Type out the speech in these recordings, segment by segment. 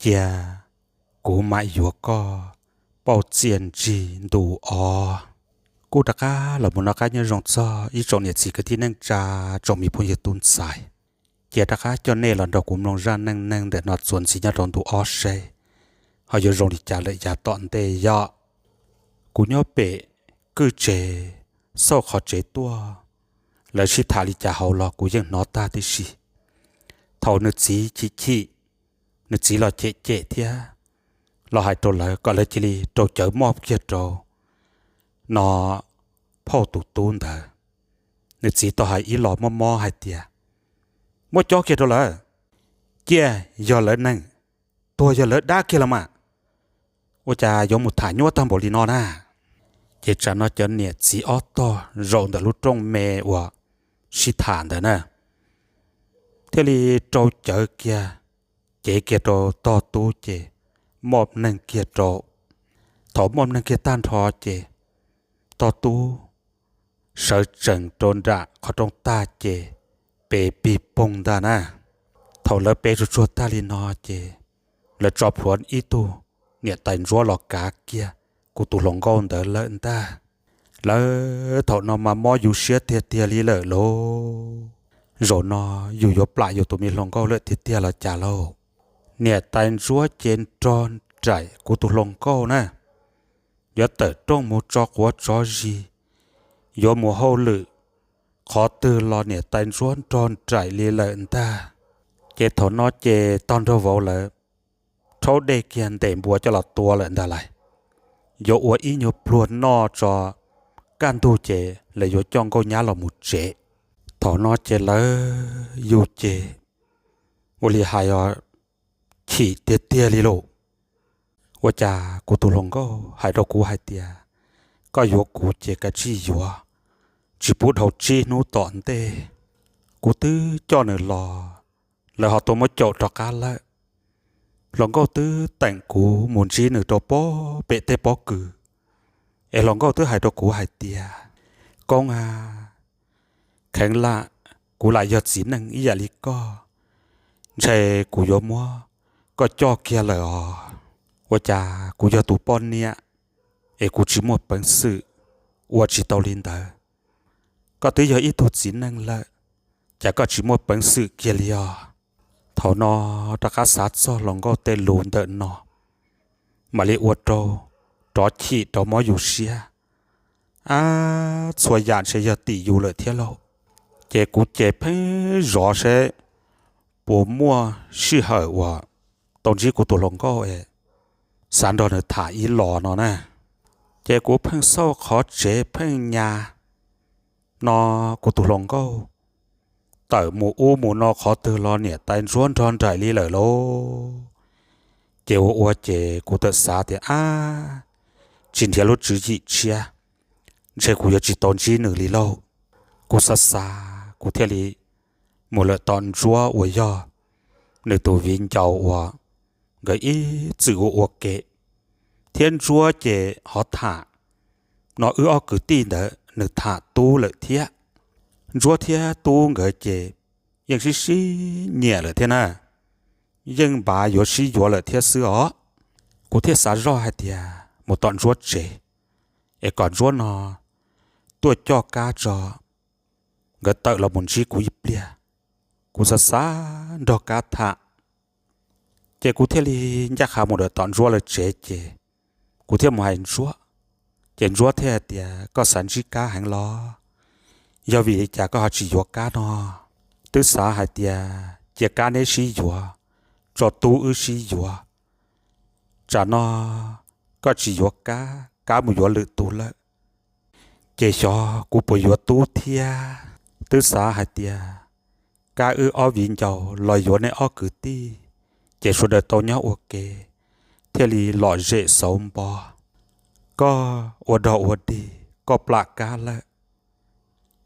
cia kuv mam yuav koj pauj txiaj ntsig ntu ob. Kuj rov qab los mus noj qab nyob zoo txog ib tsoom niam txiv kwv tij neej tsa, tsoom me phooj ywg tub ntxhais. Cia rov qab coj nej los nrog kuv mloog zaj neej neeg ntawm no txuas ntxiv nyob rau ntu ob seb ho yuav zoo li cas lawm yav tom ntej yom. Kuv nyob pem kwj tsev, xauj qhov tsev tuaj, lawv sib tham li cas hauv los kuv yeej hnov tag tib si. Thaum nws txiv chim chim, nws txiv los cem cem thiab los hais rau lawv kom lawv cia li rau cawv moj kiag rau no phauj tus tub ntawd. Nws txiv tau hais ib los mob mob hais tias, muab cob kiag rau lawv, ciaj yog lawv neeg, tuag yog lawv dab kiag los mas, ua cas yuav mus tham nyuaj tag npaum li no na. Ces tsam no cov niam txiv ob tog zaum ntawm lub rooj me uas sib tham ntawd na thiaj li rau cawv kiag, cev kiag rau tog tub ces moj neeg kiag rau. Thaum moj neeg kiag tag nrho ces tog tub sawv tsees rau nram qhov rooj tag ces pe pig poog ntag na. Thaum lawv pe tsuag tsuag tag li no ces lawv tso plhuav ib tug niam tais ntsuab los kav kiag kuv tus hluas nkauj ntawd lawm ntag. Lawv thaum no mas mob yus siab tiag tiag li lawm lauj. Zaum no yus yuav plam yus tus me hluas nkauj lawm tiag tiag los cas lauj. Niam tais ntsuab ces nrog nraim kuv tus hluas nkauj na, yuav tawm rooj mus tso quav tso zis, yuav mus hauj lwm qhov twg los niam tais ntsuab nrog nraim li lawm ntag. Ces thaum no ces tog nraug vauv lawv rhaub dej kiag ntes npua coj los tua lawm ntag lauj. Yuav ua ib nyuag pluag noj tso, kaj ntug ces lawv yuav coj nkauj nyab los mus tsev. Thaum no ces lawv yus ces ua li hais os, chim tiag tiag li lauj. Ua cas kuv tus hluas nkauj hais rau kuv hais tias, koj yuav kuv ces kav tsij yuav, tsis pub dhau tsib hnub tom ntej. Kuv twb coj nws los, lawv ho tuaj muab caum rov qab lawm. Hluas nkauj twb teem kuv mus ntsib nws rau pem tej pob kws, es hluas nkauj twb hais rau kuv hais tias, koob a, kheev lam kuv lam yog txiv neej ib yam li koj, ntshe kuv yuav muab koj coj kiag lawm os. Ua cas kuv yog tus poj niam es kuv tsis muaj peev xwm ua tsis tau li ntawd. Koj twb yog ib tug txiv neej lawm, cas koj tsis muaj peev xwm kiag li os. Thaum no rov qab xav txog hluas nkauj tej lus ntawm no, mam li ua rau rov chim rov mob yus siab. Ab, txhua yam ntshe yog tim yus lawm thiab lauj. Ces kuv ces pheej zov seb puas muaj sij hawm uas tau ntsib kuv tus hluas nkauj es xav nrog nws tham ib los no na. Ces kuv pheej xauj qhov tsev pheej nyas no, kuv tus hluas nkauj tawm mus ub mus no qhov twg los niam tais ntsuab nrog nraim li lawm lauj. Ces ua ua ces kuv txawm xav tias, ab, tsis nrhiav lub tswv yim tshiab, ntshe kuv yuav tsis tau ntsib nws li lauj. Kuv xav xav kuv thiaj li mus lawm tom Ntsuab uas yog nws tus viv ncaus uas nkawd ib txwm ua ua ke, thiab Ntsuab ces ho tham, no wb ob kwv tij ntawd nws tham Tub lawm thiab. Ntsuab thiab Tub nkawd ces yeej sib sib nyiam lawm thiab na, yeej npav yuav sib yuav lawm thiab xwb os. Kuv thiaj xav zoj hais tias mus tom Ntsuab tsev es kom Ntsuab no tuaj coj Kab tso, nkawd tawm los mus ntsib kuv ib pliag, kuv xav xav nrog Kab tham. Ces kuv thiaj li ncaj qha mus lawm tom Ntsuab lawv tsev ces kuv thiaj mus hais Ntsuab. Ces Ntsuab thiaj hais tias, koj xav ntsib Kab heev los? Yog vim li cas koj ho tsis yuav Kab no? Twb xav hais tias cia Kab neb sib yuav, tso Tub wb sib yuav. Tsam no koj tsis yuav Kab, Kab mus yuav lwm tus lawm, ces xyov kuv puas yuav Tub thiab. Twb xav hais tias Kab wb ob viv ncaus los yuav nej ob kwv tij, ces sawv daws tau nyob ua ke, thiaj li lom zem xauv npo. Koj ua dog ua dig, koj plam Kab lawm,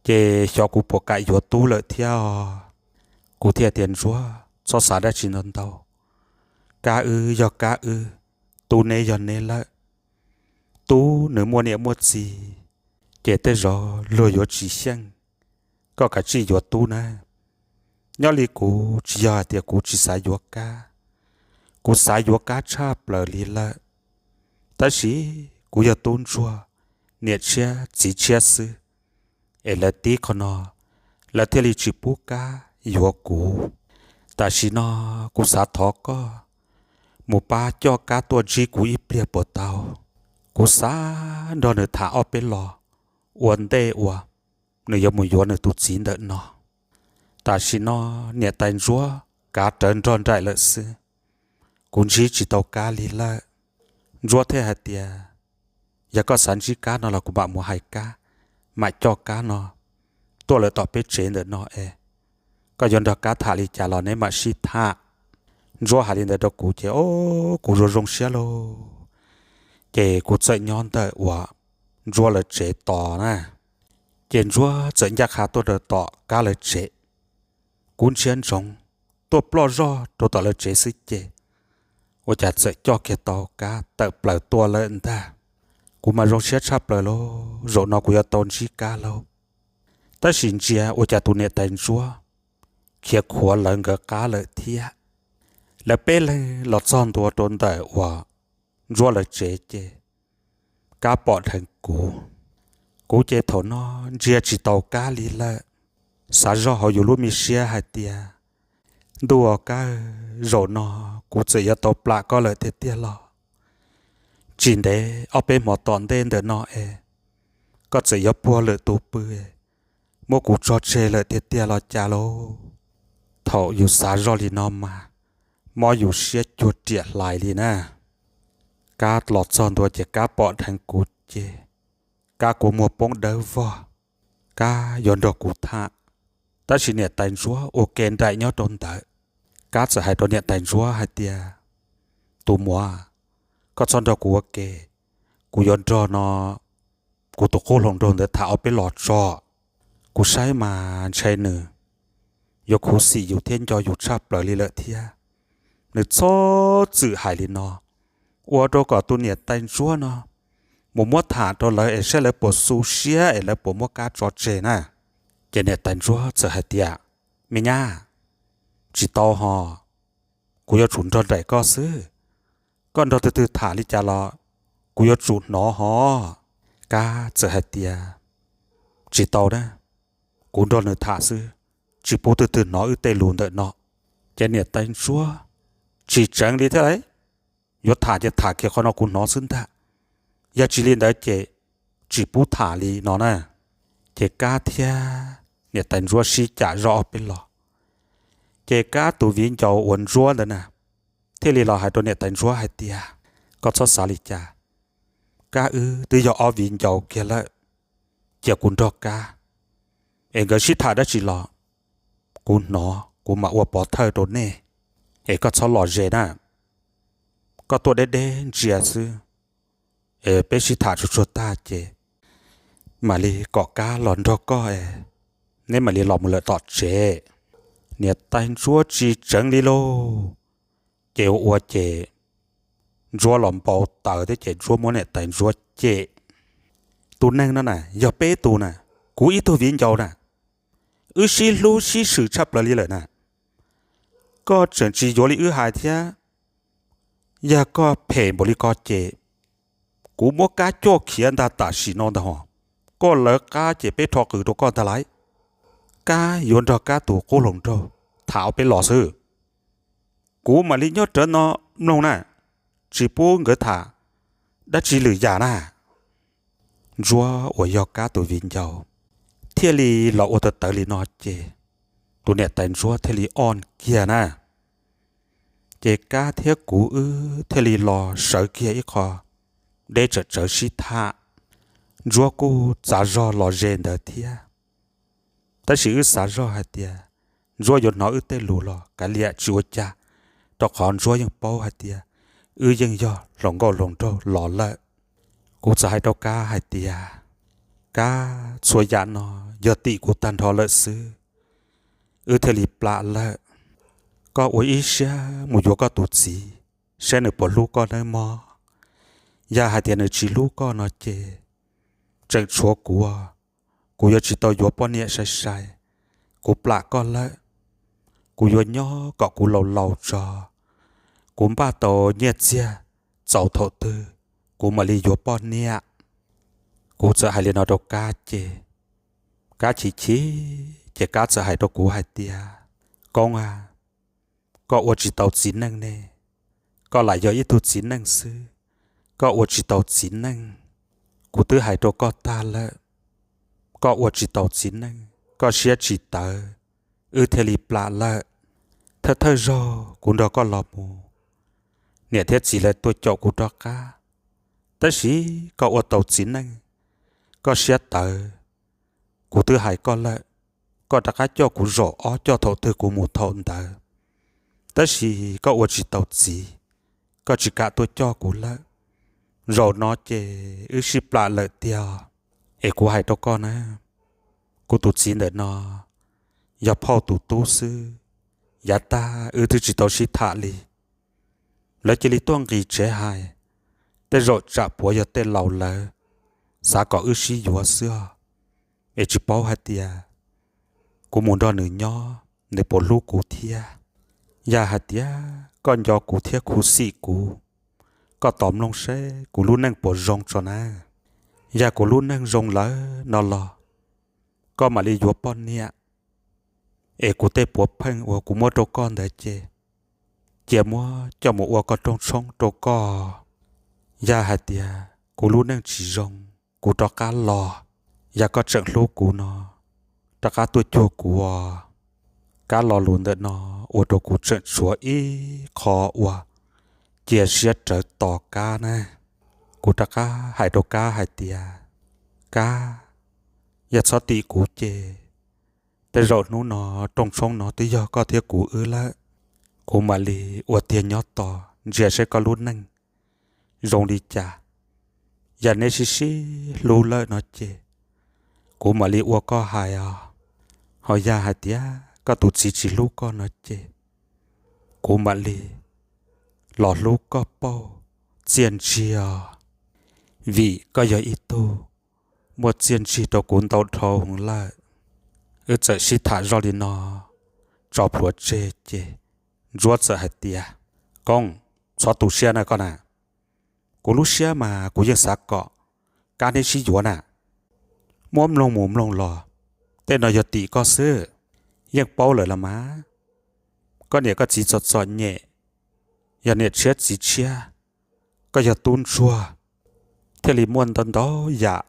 ces xyov kuv puas kam yuav Tub lawm thiab os. Kuv thiaj tias, Ntsuab, txhob xav dab tsi ntau ntau. Kab wb yog Kab wb, Tub neb yog neb lawm. Tub nws muaj niam muaj txiv, ces tej zaum luag yuav tsis xyeej. Koj kav tsij yuav Tub na. Nyob li kuv tsis yog hais tias kuv tsis xav yuav Kab, Kuv xav yuav Kab tshaj plaws li lawm, tab sis kuv yog tub ntsuag, niam tshiab txiv tshiab xwb, es lawv tib qho no, lawv thiaj li tsis pub Kab yuav kuv. Tam sim no kuv xav thov koj mus pab coj Kab tuaj ntsib kuv ib pliag puas tau? Kuv xav nrog nws tham ob peb los ua ntej uas nws yuav mus yuav nws tus txiv ntawm no. Tam sim no niam tais Ntsuab kav rawv nrog nraim lawm xwb, kuv ntsib tsis tau Kab li lawm. Ntsuab thiaj hais tias, yog koj xav ntsib Kab no los kuv mam mus hais Kab, mam coj Kab no tuaj lawm tom peb tsev ntawm no es koj yuav nrog Kab tham li cas los neb mam sib tham. Ntsuab hais li ntawd rau kuv ces o, kuv zoo zoo siab lauj. Ces kuv txawm nyob ntawm uas Ntsuab lawv tsev tos na. Ces Ntsuab txawm ncaj qha tuaj rau tom Kab lawv tsev. Kuv ntsia ntsoov tuaj ploj zog rau tom lawv tsev xwb ces ua cas txawm coj kiag tau Kab tawm plaws tuaj lawm ntag. Kuv mas zoo siab tshaj plaws lauj, zaum no kuv yuav tau ntsib Kab lauj. Tab sis ntsia ua cas tus niam tais Ntsuab khiav khuav lawv nkawd qab lawm thiab. Lawv peb leeg los txog ntua rau ntawm uas Ntsuab lawv tsev ces Kab pom dheev kuv. Kuv ces thaum no ntsia tsis tau Kab li lawm, xav zoj hauv yus lub me siab hais tias, ntuj aw Kab, zaum no kuv txawm yuav tau plam koj lawm tiag tiag los? Tsis ntev ob peb hmo tom ntej ntawm no es koj txawm yuav puag lwm tus pw, muab kuv tso tseg lawm tiag tiag los cas lauj? Thaum yus xav zoj li no mas mob yus siab cuag riam hlais li na. Kab los txog ntua ces Kab pom dheev kuv ces Kab kua muag poob dawb vog. Kab yuav nrog kuv tham, tab sis niam tais Ntsuab ua ke nraim nyob rau ntawd. Kab txawm hais rau niam tais Ntsuab hais tias, tus muam, koj txhob nrog kuv ua ke, kuv yuav nrog no kuv tus qub hluas nraug ntawd tham ob peb los tso. Kuv saib mas ntshai nws yuav khuv xim yus thiab nco yus tshaj plaws li lawm thiab. Nws txhob txwm hais li no, ua rau kom tus niam tais Ntsuab no mus muab tham rau lawv es saib lawv puas xu siab es lawv puas muab Kab tso tseg na. Ces niam tais Ntsuab txawm hais tias, me nyab, tsis tau hos, kuv yuav tsum nrog nraim koj xwb. Koj nrog tus twg tham li cas los kuv yuav tsum hnov hos. Kab txawm hais tias, tsis tau na, kuv nrog nws tham xwb, tsis pub tus twg hnov wb tej lus ntawm no. Ces niam tais Ntsuab tsis tseev li thiab lauj, yuav tham ces tham kiag qhov no kuv hnov xwb ntag, yog tsis li ntawd ces tsis pub tham li no na. Ces Kab thiab niam tais Ntsuab sib cam zoj ob peb los. Ces Kab tus viv ncaus uas Ntsuab ntawd na, thiaj li los hais rau niam tais Ntsuab hais tias, koj txhob xav li cas, Kab wb twb yog ob viv ncaus kiag lawm, cia kuv nrog Kab es nkawd sib tham dab tsi los kuv hnov kuv mam ua pov thawj rau nej, es koj txhob lom zem na. Koj tuaj deb deb ntsia xwb, es peb sib tham tsuag tsuag tag ces mam li kom Kab los nrog koj es neb mam li los mus lawm tom tsev. Niam tais Ntsuab tsis tseev li lauj. Ces ua ua ces Ntsuab los npau taws thiab ces Ntsuab muab niam tais Ntsuab cem. Tus neeg no na yog peb tus na, kuv ib tug viv ncaus na, wb sib hlub sib swm tshaj plaws li lawm na, koj tseem tsis yuav li wb hais thiab. Yog koj phem npaum li ko ces kuv muab Kab coj khiav ntag tam sim no ntag hos. Koj lawv qab ces peb rho qws rau koj ntag lauj. Kab yuav nrog Kab tus qub hluas nraug tham ob peb los xwb, kuv mam li nyob rawv no mloog na, tsis pub nkawd tham dab tsi lwm yam na. Ntsuab uas yog Kab tus viv ncaus thiaj li los ua tawv tawv li no ces tus niam tais Ntsuab thiaj li ob kiag na. Ces Kab thiab kuv wb thiaj li los sawv kiag ib qho deb tsawm tsawv sib tham. Ntsuab kuj txav zog los ze ntawd thiab. Tab sis wb xav zog hais tias Ntsuab yuav hnov wb tej lus los kav liam tsis ua cas, rau qhov Ntsuab yeej paub hais tias wb yeej yog hluas nkauj hluas nraug los lawm. Kuv txawm hais rau Kab hais tias, Kab, txhua yam no yog tim kuv tag nrho lawm xwb, wb thiaj li plam lawm. Koj ua ib siab mus yuav koj tus txiv, saib nws puas hlub koj nawb mog. Yog hais tias nws tsis hlub koj no ces tseem tshuav kuv, kuv yuav tsis tau yuav poj niam sai sai. Kuv plam koj lawm, kuv yuav nyob kom kuv laus laus tso, kuv npaj tau nyiaj txiag txaus thaum twg kuv mam li yuav poj niam. Kuv txawm hais li no rau Kab ces Kab chim chim ces Kab txawm hais rau kuv hais tias, Koob a, koj ua tsis tau txiv neej ne, koj lam yog ib tug txiv neej xwb, koj ua tsis tau txiv neej. Kuv twb hais rau koj tag lawm, koj ua tsis tau txiv neej, koj siab tsis tawv, wb thiaj li plam lawm. Thawj thawj zaug kuv nrog koj los mus, niam thiab txiv lawv tuaj caum kuv rov qab, tab sis koj ua tau txiv neej, koj siab tawv. Kuv twb hais koj lawm, koj rov qab coj kuv zaum ob coj thaum twg kuv mus thaum ntawd, tab sis koj ua tsis tau txiv, koj tsis kam tuaj coj kuv lawm. Zaum no ces wb sib plam lawm tiag. Es kuv hais rau koj na, kuv tus txiv ntawm no yog phauj tus tub xwb, yav tag wb twb tsis tau sib tham li. Lawv cia li tuaj nqis tsev hais, tej zaum tsam puav yog tej laus lawv xav kom wb sib yuav xwb os. Es tsis paub hais tias kuv mus nrog nws nyob nws puas hlub kuv thiab. Yog hais tias koj nco kuv thiab khuv xim kuv, koj tos mloog seb kuv lub neej puas zoo tso na. Yog kuv lub neej zoo lawm no los koj mam li yuav poj niam, es kuv tej puav pheej uas kuv muab rau koj ntawd ces cia muab coj mus ua koj rooj tshoob rau koj. Yog hais tias kuv lub neej tsis zoo, kuv rov qab los, yog koj tseem hlub kuv no, rov qab tuaj cuag kuv os. Kab lo lus ntawm no ua rau kuv tseem tshuav ib qho uas cia siab rawv tos Kab na. Kuv rov qab hais rau Kab hais tias, Kab, yog txhob tim kuv ces tej zaum hnub no rooj tshoob no twb yog koj thiab kuv wb lawm. Kuv mam li ua tiag nyob tos ntsia seb koj lub neej zoo li cas. Yog neb sib sib hlub lawm no ces kuv mam li ua koj hais os. Ho yog hais tias koj tus txiv tsis hlub koj no ces kuv mam li los hlub koj pauj txiaj ntsig os. Vim koj yog ib tug muaj txiaj ntsig rau kuv ntau dhau heev lawm. Wb txawm sib tham zoj li no tso plhuav tseg ces Ntsuab txawm hais tias, Koob, txhob tu siab na koj na. Kuv lub siab mas kuv yeej xav kom Kab neb sib yuav na. Muab mloog mus mloog los, tej no yog tim koj xwb. Yeej paub lawm los mas, koj niam koj txiv txom txom nyem, yog niam tshiab txiv tshiab, koj yog tub ntsuag, thiaj li muaj ntau ntau yam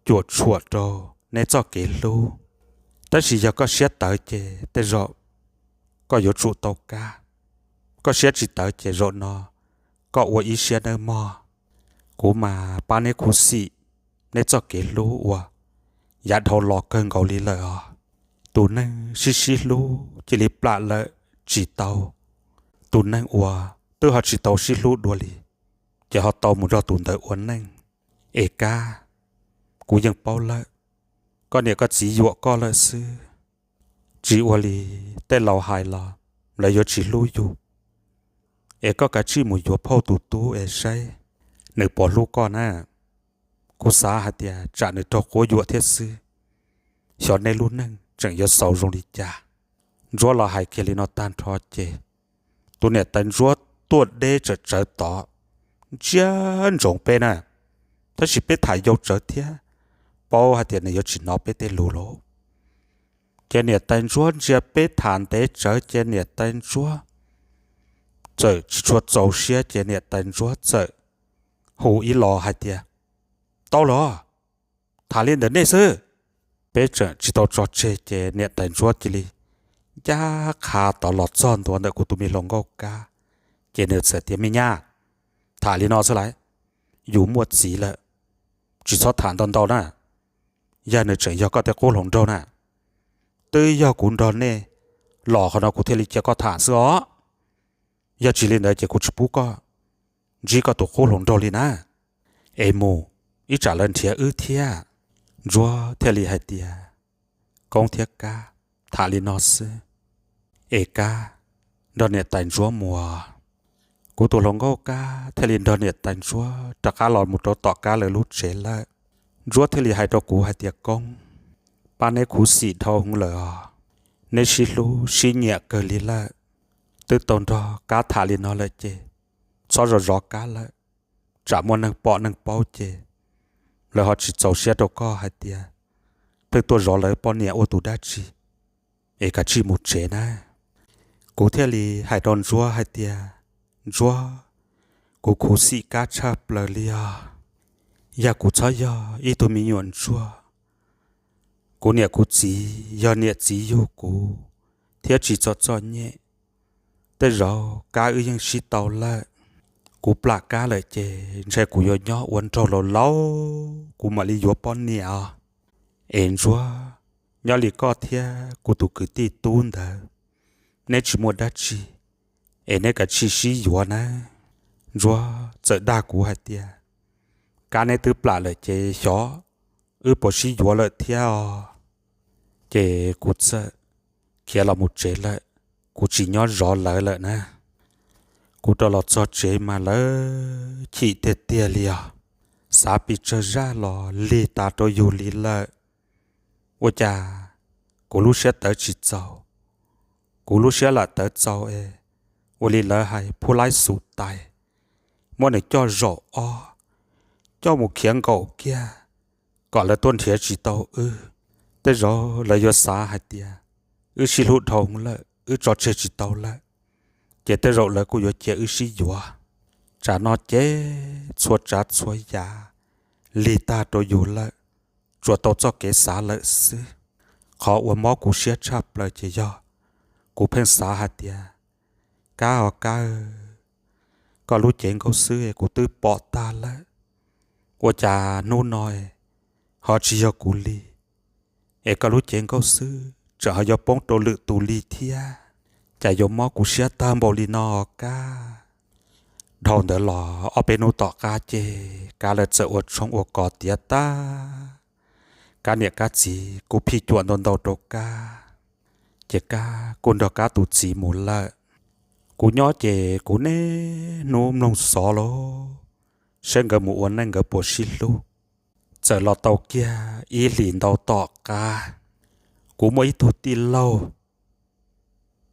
cuam tshuam rau neb txoj kev hlub. Tab sis yog koj siab tawv ces tej zaum koj yuav tsum tau Kab. Koj siab tsis tawv ces zaum no koj ua ib siab nawb mog. Kuv mas pab neb khuv xim neb txoj kev hlub uas yav dhau los kawg nkaus li lawm os. Tus neeg sib sib hlub cia li plam lawm tsis tau. Tus neeg uas twb ho tsis tau sib hlub dua li, ces ho tau mus nrog tus ntawd ua neej. Es Kab, kuv yeej paub lawm, koj niam koj txiv yuam koj lawm xwb. Tsis ua li tej laus hais los lawv yuav tsis hlub yus. Es koj kav tsij mus yuav phauj tus tub es saib nws puas hlub koj na. Kuv xav hais tias tsam nws raug quab yuam thiab xwb, xyov nej lub neej tseem yuav xaus zoo li cas. Ntsuab los hais kiag li no tag nrho ces tus niam tais Ntsuab tuaj deb tsawm tsawv tod, ntsia ntsoov peb na, tab sis peb tham yau tsawv thiab, paub hais tias nws yuav tsis hnov peb tej lus lauj. Ces niam tais Ntsuab ntsia peb tham ntev tsawv ces niam tais Ntsuab txawm tsis tshua txaus siab ces niam tais Ntsuab txawm hu ib los hais tias, Tau los, tham li ntawm nej xwb. Peb tseem tsis tau tso tseg ces niam tais Ntsuab cia li ncaj qha tod los txog ntua ntawm kuv tus me hluas nkauj Kab, ces nws txawm tias, Me nyab, tham li no xwb lauj, yus muaj txiv lawm, tsis txhob tham ntau ntau na. Yog nws tseem yog koj tej qub hluas nraug na, twb yog kuv nrog nej los qhov no kuv thiaj li cia koj tham xwb os. Yog tsis li ntawd ces kuv tsis pub koj ntsib koj tus qub hluas nraug li na. Es mus, ib tsam lawv nrhiav wb thiab. Ntsuab thiaj li hais tias, Koob thiab Kab, tham li no xwb, es Kab nrog niam tais Ntsuab mus. Kuv tus hluas nkauj Kab thiaj li nrog niam tais Ntsuab rov qab los mus rau tom Kab lawv lub tsev lawm. Ntsuab thiaj li hais rau kuv hais tias, Koob, pab neb khuv xim dhau hwv lawm os, neb sib hlub sib nyiam kawg li lawm. twb tau nrog Kab tham li no lawm ces txhob zov zov Kab lawm, tsam muaj neeg pom neeg paub ces lawv ho tsis txaus siab rau koj hais tias pheej tuaj zov lawv poj niam ua tus dab tsi, es kav tsij mus tsev na. Kuv thiaj li hais rau Ntsuab hais tias, Ntsuab, kuv khuv xim Kab tshaj plaws li os. Yog kuv txhob yog ib tug me nyuam ntsuag, kuv niam kuv txiv yog niam txiv yug kuv thiab tsis txom txom nyem, tej zaum Kab wb yeej sib tau lawm. Kuv plam Kab lawm ces ntshe kuv yuav nyob ua nraug laus laus kuv mam li yuav poj niam os. Es Ntsuab, nyob li koj thiab kuv tus kwv tij tub ntawd, neb tsis muaj dab tsi, es neb kav tsij sib yuav nawb. Ntsuab txawm dag kuv hais tias, Kab neb twb plam lawm ces xyov wb puas sib yuav lawm thiab os. Ces kuv txawm khiav los mus tsev lawm, kuv tsis nyob zov lawv lawm na. Kuv rov los txog tsev mas lawv chim tiag tiag li os, xav pes tsawg zaj los lig tas rau yus li lawm. Ua cas kuv lub siab tawv tsis txaus, kuv lub siab lam tawv txaus es ua li lawv hais phuj laib xus tais, muab nws coj zaum ob, coj mus khiav nkaum kiag, kom lawv tuaj nrhiav tsis tau wb. Tej zaum lawv yuav xav hais tias wb sib hlub dhau lawm, wb tso tseg tsis tau lawm, ces tej zaum lawv kuj yuav cia wb sib yuav. Tsam no ces txhua tsav txhua yam lig tag rau yus lawm, tsuas tau txoj kev xav lawm xwb. Qhov uas mob kuv siab tshaj plaws ces yog kuv pheej xav hais tias, Kab os Kab, koj lub cev nkauj xwb kuv twb pom tag lawm, ua cas hnub no ho tsis yog kuv li, es koj lub cev nkauj xwb tseem ho yuav poob rau lwm tus li thiab, cas yuav mob kuv siab tag npaum li no Kab. Dhau ntawd los ob peb hnub tom qab ces Kab lawv txawm ua tshoob ua kos tiav tag, Kab niam Kab txiv kuj phij cuam ntau ntau rau Kab, ces Kab kuj nrog Kab tus txiv mus lawm. Kuv nyob ces kuv niaj hnub mloog xov los saib nkawd mus ua neej nkawd puas sib hlub. Txawm los tau kiag ib hlis ntau tom qab, kuv muaj ib tug tij laug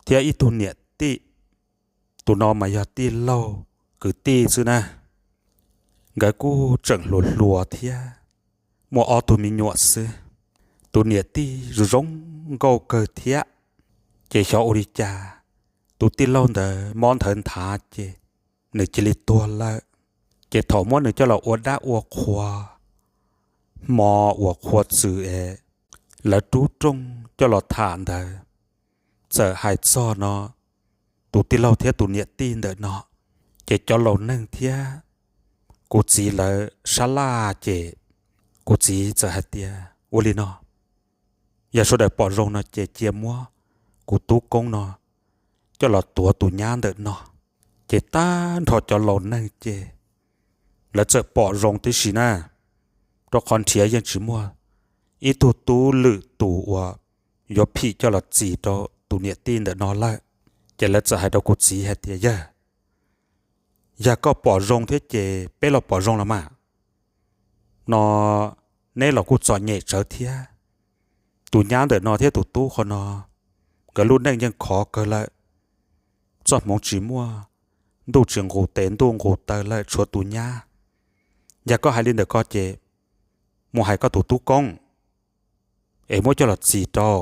thiab ib tug niam tij. Tus no mas yog tij laug kwv tij xwb na. Nkawd kuj tseem hluas hluas thiab, muaj ob tug me nyuam xwb. Tus niam tij zoo zoo nkauj kawg thiab. Ces xyov ua li cas, tus tij laug ntawd mob nthawv nthav ces nws cia li tuag lawm. Ces thaum muab nws coj los ua dab ua qhua, hmo uas qhua txws es lawv rub rooj coj los tham ntawd, txawm hais txog no tus tij laug thiab tus niam tij ntawm no, ces cov laus neeg thiab kuv txiv lawv sab laj ces kuv txiv txawm hais tias, Ua li no, yog sawv daws pom zoo no ces cia muab kuv tub Koob no coj los tuav tus nyab ntawm no. Ces tag nrho cov laus neeg ces lawv txawm pom zoo tib si na, rau qhov nrhiav yeej tsis muaj ib tug tub lwm tus uas yuav phim coj los txis rau tus niam tij ntawm no lawm. Ces lawv txawm hais rau kuv txiv hais tias, Yawg, yog koj pom zoo thiab ces peb los pom zoo los mas. No neb los kuj txom nyem tsawv thiab. Tus nyab ntawm no thiab tus tub qhov no, nkawd lub neej yeej khov kawg lawm. Txoj hmoov tsis muaj, ntuj tsis nqus tes ntuj nqus taw lawm tshuav tus nyab. Yog koj hais li ntawm ko ces mus hais koj tus tub Koob es muab coj los txis rau,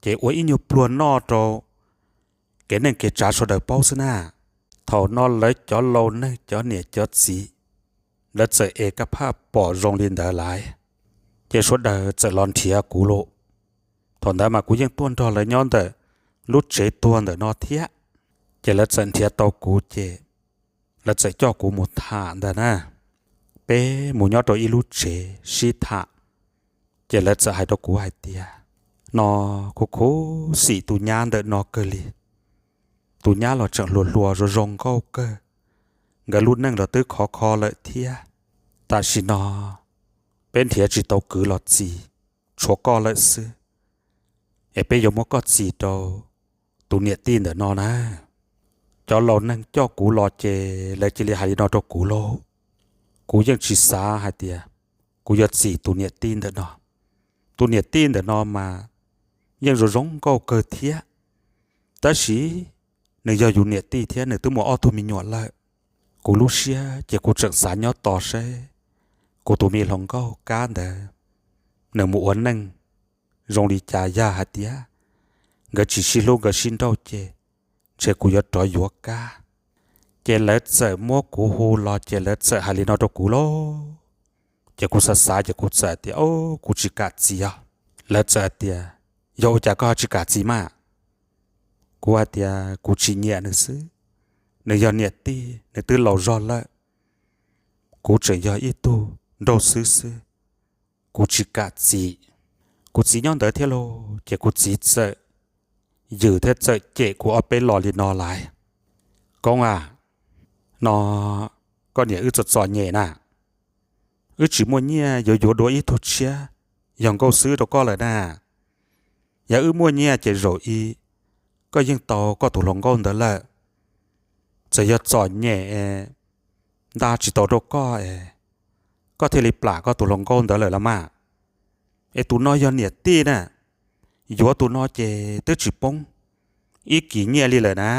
ces ua ib nyuag pluag noj rau kev neej kev tsav sawv daws paub xwb na. Thaum no lawv cov laus neeg cov niam cov txiv, lawv txawm ev kab phaj pom zoo li ntawd lawm, ces sawv daws txawm los nrhiav kuv lauj. Thaum ntawd mas kuv yeej tuaj nrog lawv nyob ntawm lub tsev tuag ntawm no thiab. Ces lawv txawm nrhiav tau kuv ces lawv txawm coj kuv mus tham ntag na. Peb mus nyob rau ib lub tsev sib tham, ces lawv txawm hais rau kuv hais tias, no kuv khuv xim tus nyab ntawm no kawg li. Tus nyab los tseem hluas hluas zoo zoo nkauj kawg, nkawd lub neej los twb khov kho lawm thiab. Tam sim no peb nrhiav tsis tau kwv los txis, tshuav koj lawm xwb, es peb yuav muab koj txis rau tus niam tij ntawm no na. Cov laus neeg coj kuv los ces lawv cia li hais li no rau kuv lauj. Kuv yeej tsis xav hais tias kuv yuav txis tus niam tij ntawm no. Tus niam tij ntawm no mas yeej zoo zoo nkauj kawg thiab, tab sis nws yog yus niam tij thiab nws twb muaj ob tug me nyuam lawm. Kuv lub siab ces kuv tseem xav nyob tos seb kuv tus me hluas nkauj Kab ntawd nws mus ua neej zoo li cas, yog hais tias nkawd tsis sib hlub nkawd sib nrauj ces ntshe kuv yuav rov yuav Kab. Ces lawv txawm muab kuv hu los ces lawv txawm hais li no rau kuv lauj. Ces kuv xav xav ces kuv txawm tias, o, kuv tsis kam txiv os. Lawv txawm tias, yog ua cas koj ho tsis kam txiv mas? Kuv hais tias kuv tsis nyiam nws xwb, nws yog niam tij nws twb laus zog lawm, kuv tseem yog ib tug nraug xwb xwb, kuv tsis kam txiv. Kuv txiv nyob ntawd thiab lauj, ces kuv txiv txawm yws thiab txawm cem kuv ob peb los li no lais. Koob a, no koj niam wb txom txom nyem na, wb tsis muaj nyiaj yuav yuav dua ib tug tshiab yog nkauj xwb rau koj lawm na. Yog wb muaj nyiaj ces zaum ib koj yeej tau koj tus hluas nkauj ntawd lawm. Txawm yog txom nyem es nta tsis tau rau koj es koj thiaj li plam koj tus hluas nkauj ntawd lawm los mas. Es tus no yog niam tij na, yuav tus no ces twb tsis poob ib kis nyiaj li lawm na.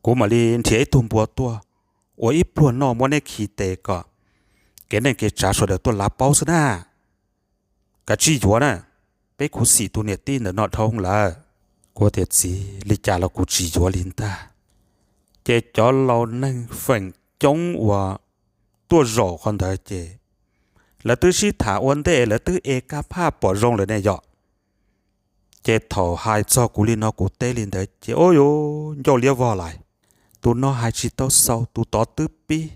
Kuv mam li nrhiav ib tug npua tuaj ua ib pluag noj muab neb khi tes kom kev neej kev tsav sawv daws tuaj lav paub xwb na. Kav tsij yuav na, peb khuv xim tus niam tij ntawm no dhau lawm. Kuv tias txiv, li cas los kuv tsis yuav li ntag. Ces cov laus neeg feem coob uas tuaj zaum qhov ntawd ces lawv twb sib tham ua ntej, lawv twb ev kab phaj pom zoo lawm ne yom. Ces thaum hais txog kuv li no kuv teb li ntawd ces ua yuav ncauj liab vog lais. Tus no hais tsis tau xaus tus tod twb pib,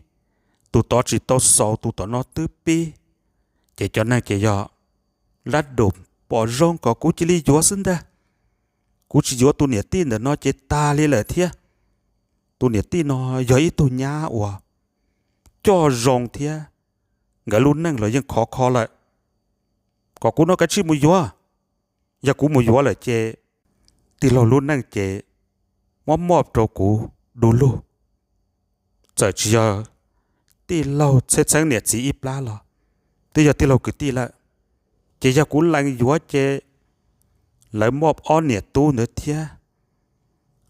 tus tod tsis tau xaus tus tom no twb pib. Ces cov neeg ces yog lab dum pom zoo kom kuv cia li yuav xwb ntag. Kuv tsis yuav tus niam tij ntawm no ces tag li lawm thiab. Tus niam tij no yog ib tug nyab uas coj zoo thiab, nkawd lub neej los yeej khov kho lawm. Kom kuv no kav tsij mus yuav. Yog kuv mus yuav lawm ces tij laug lub neej ces muab moj rau kuv du lug. Txawm tsis yog tij laug txheeb txheeb niam txiv ib plab los twb yog tij laug kwv tij lawm. Ces yog kuv lees yuav ces lawv moj ob niam tub ntawd thiab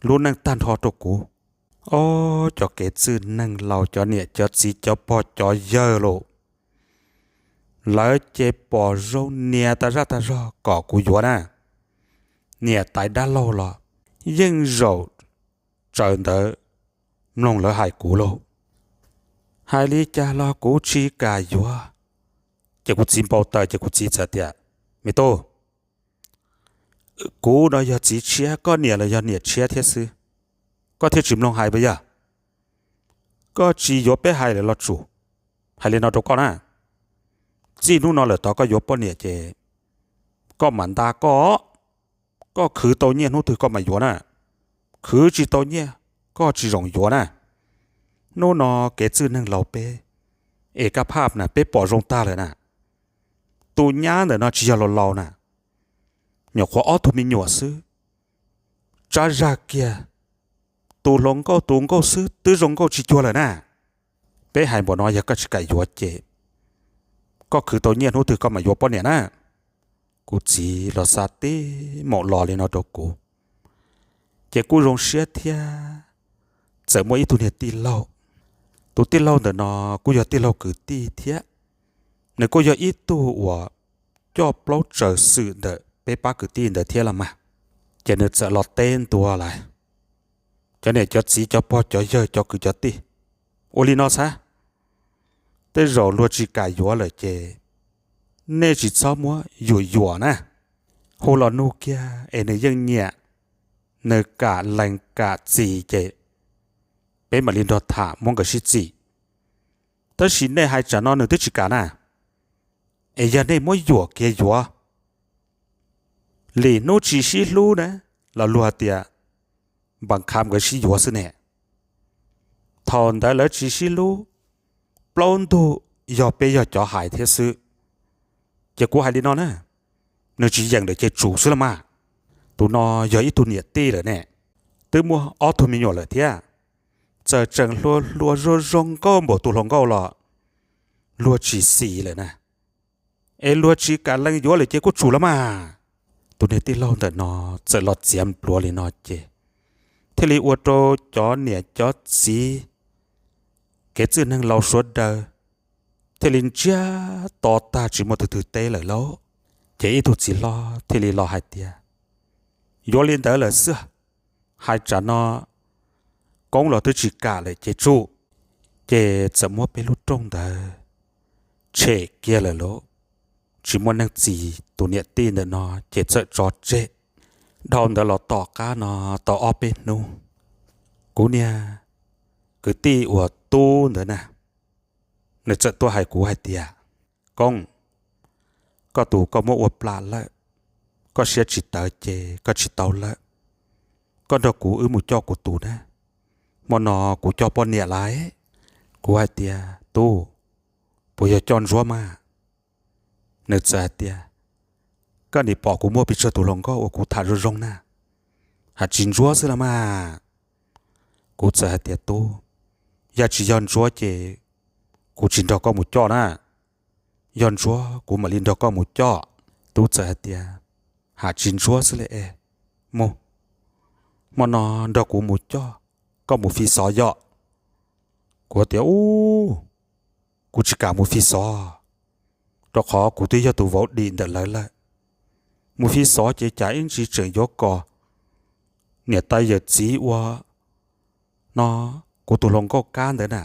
lub neej tag nrho rau kuv. Ob cov kev txwj neeg laus, cov niam cov txiv cov pog cov yawg lauj, lawv ces pom zoo nias tas zaj tas zog kom kuv yuav na. Niam tais dab laug los yeej zaum tsaws ntawd mloog lawv hais kuv lauj. Hais li cas los kuv tsis kam yuav. Ces kuv txiv npau taws ces kuv txiv txawm tias, me tub, kuv no yog txiv tshiab, koj niam los yog niam tshiab thiab xwb, koj thiaj tsis mloog hais puas yog? Koj tsis yuav peb hais lawm los tsum. Hais li no rau koj na, txij hnub no lawm tod koj yuav poj niam ces koj mam nta koj, koj khwv tau nyiaj hnub twg koj mam yuav na. Khwv tsis tau nyiaj koj tsis zoo yuav na. Hnub no kev txwj neeg laus peb es kab phaj na peb pom zoo tag lawm na. Tus nyab ntawm no tsis yog laus laus na, nyuam qhuav ob tug me nyuam xwb. Tsab zag kiag, tus hluas nkauj tus nkauj xwb twb zoo nkauj tsis cuag lawm na. Peb hais npaum no yog koj tsis kam yuav ces koj khwv tau nyiaj hnub twg koj mam yuav poj niam na. Kuv txiv los xa tib maum los li no rau kuv, ces kuj zoo siab thiab. Txawm muaj ib tug niag tij laug, tus tij laug ntawm no kuj yog tij laug kwv tij thiab, nws kuj yog ib tug uas coj plaub tsaws xwm ntawm peb pab kwv tij ntawd thiab los mas. Ces nws txawm los teb ntua lawm, cov niam cov txiv cov pog cov yawg cov kwv cov tij, ua li no xav, tej zaum luag tsis kam yuav lawm ces nej tsis txhob muab yuam yuam na. Hu los nug kiag es nws yeej nyiam, nws kam lees kam txim ces peb mam li nrog tham muab nkawd sib txim. Tab sis nej hais tsam no nws twb tsis kam na, es yog nej muab yuam kiag yuav, lwm hnub tsis sib hlub na, los luag tias npas khav nkawd sib yuav xwb ne. Thaum ntawd lawv tsis sib hlub, plaub ntug yog peb yog cov hais thiab xwb. Ces kuv hais li no na, nws tsis yeem lawm ces tsum xwb los mas. Tus no yog ib tug niam tij lawm ne, twb muaj ob tug me nyuam lawm thiab. Txawm tseem hluas hluas zoo zoo nkauj npaum tus hluas nkauj los luag tsis xis lawm na, es luag tsis kam lees yuav lawm ces kuj tsum los mas. Tus niag tij laug ntawm no txawm los txiav npluav li no ces thiaj li ua rau cov niam cov txiv, kev txwj neeg laus sawv daws thiaj li ntsiag to tag tsis muaj tus twg teb lawm lauj. Ces ib tug txiv hlob thiaj li los hais tias, yuav li ntawd lawm xwb, hais tsam no Koob los twb tsis kam lawm ces tsum. Ces txawm muab peb lub rooj ntawd tshem kiag lawm lauj. Tsis muaj neeg txis tus niam tij ntawm no ces txawm tso tseg. Dhau ntawd los tom qab no tau ob peb hnub, kuv niag kwv tij uas Tub ntawd na, nws txawm tuaj hais kuv hais tias, Koob, koj tus koj muab ua plam lawm, koj siab tsis tawv ces koj tsis tau lawm. Koj nrog kuv wb mus coj kuv tus na, hmo no kuv coj poj niam lawm. Kuv hais tias, Tub, puas yog coj Ntsuab mas? Nws txawm hais tias, koj nim pom kuv muaj pes tsawg tus hluas nkauj uas kuv tham zoo zoo na, haj tsis Ntsuab xwb los mas. Kuv txawm hais tias, Tub, yog tsis yog Ntsuab ces kuv tsis nrog koj mus coj na, yog Ntsuab kuv mam li nrog koj mus coj. Tub txawm hais tias, haj tsis Ntsuab xwb li es, mus, hmo no nrog kuv mus coj, koj mus fi xov yom. Kuv tias, ub, kuv tsis kam mus fi xov, rau qhov kuv twb yog tus vauv dim ntawm lawv lawm. Mus fi xov ces cas ib ntsis tseem yuav kom niam tais yawm txiv ua no, kuv tus hluas nkauj Kab ntawd na,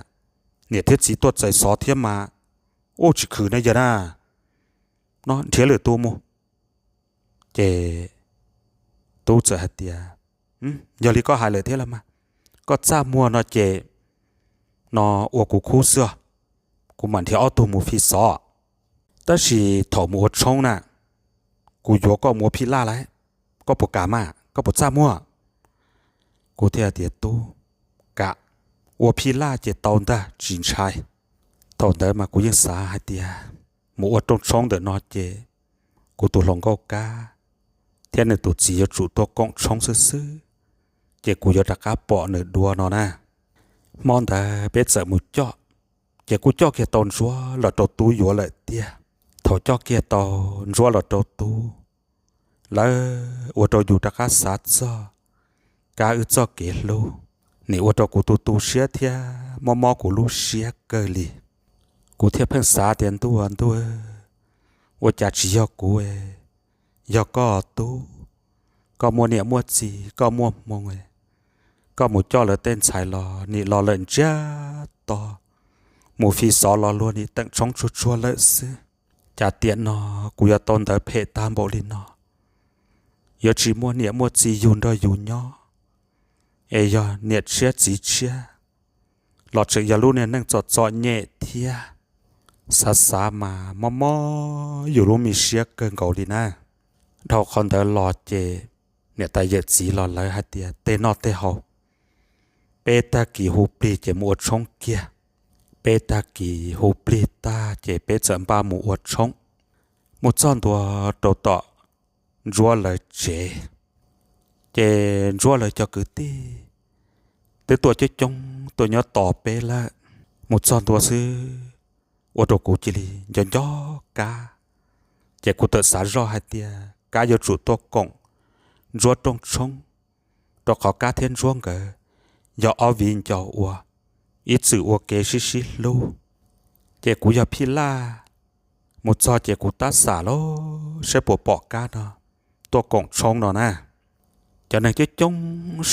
niam thiab txiv tuaj txais xov thiab mas, ub tsis khwv na yawg na, no nrhiav lwm tus mus. Ces Tub txawm hais tias, yog li koj hais lawm thiab los mas, koj txaj muag no ces no ua kuv khub xwb os, kuv mam nrhiav ob tug mus fi xov. Tab sis thaum mus ua tshoob na, kuv yuav koj mus ua phij laj lawm, koj puas kam mas, koj puas txaj muag? Kuv thiaj tias, Tub, kam, ua phij laj ces tau ntag tsis ntshai. Thaum ntawd mas kuv yeej xav hais tias mus ua rooj tshoob ntawm no ces kuv tus hluas nkauj Kab thiab nws tus txiv yuav tsum tuaj koom tshoob xwb xwb, ces kuv yuav rov qab pom nws dua no na. Hmo ntawd peb txawm mus coj, ces kuj coj kiag tau Ntsuab los rau Tub yuav lawm tiag. Thaum coj kiag tau Ntsuab los rau Tub, lawv ua rau yus rov qab xav txog Kab wb txoj kev hlub, nim ua rau kuv tu tu siab thiab mob mob kuv lub siab kawg li. Kuv thiaj pheej xav tias, ntuj ntuj, ua cas tsis yog kuv, yog koj Tub, koj muaj niam muaj txiv, koj muaj hmoo, koj mus coj lawv tej ntxhais los nim los lawm ntsiag to, mus fi xov los luag nim teem tshoob tsuag tsuag lawm xwb. Cas tiam no kuv yuav tau ntawd phem tag npaum li no, yuav tsis muaj niam muaj txiv yug nrog yus nyob, es yog niam tshiab txiv tshiab los tseem yog lub niag neej txom txom nyem thiab. Xav xav mas mob mob yus lub me siab kawg nkaus li na. Dhau qhov ntawd los ces niam tais yawm txiv los lawv hais tias tej noj tej haus, peb tag kis hu plig ces mus ua tshoob kiag. Peb tag kis hu plig tag ces peb txawm npaj mus ua tshoob. Mus txog ntua rau tom Ntsuab lawv tsev, ces Ntsuab lawv cov kwv tij twb tuaj coob coob tuaj nyob tos peb lawm. Mus txog ntua xwb, ua rau kuv cia li nco nco Kab. Ces kuv txawm xav zoj hais tias Kab yuav tsum tuaj koom Ntsuab rooj tshoob, rau qhov Kab thiab Ntsuab nkawd yog ob viv ncaus uas ib txwm ua ke sib sib hlub. Ces kuv yog phij laj, mus txog ces kuv tab xam lauj, saib puas pom Kab no tuaj koom tshoob no na. Cov neeg coob coob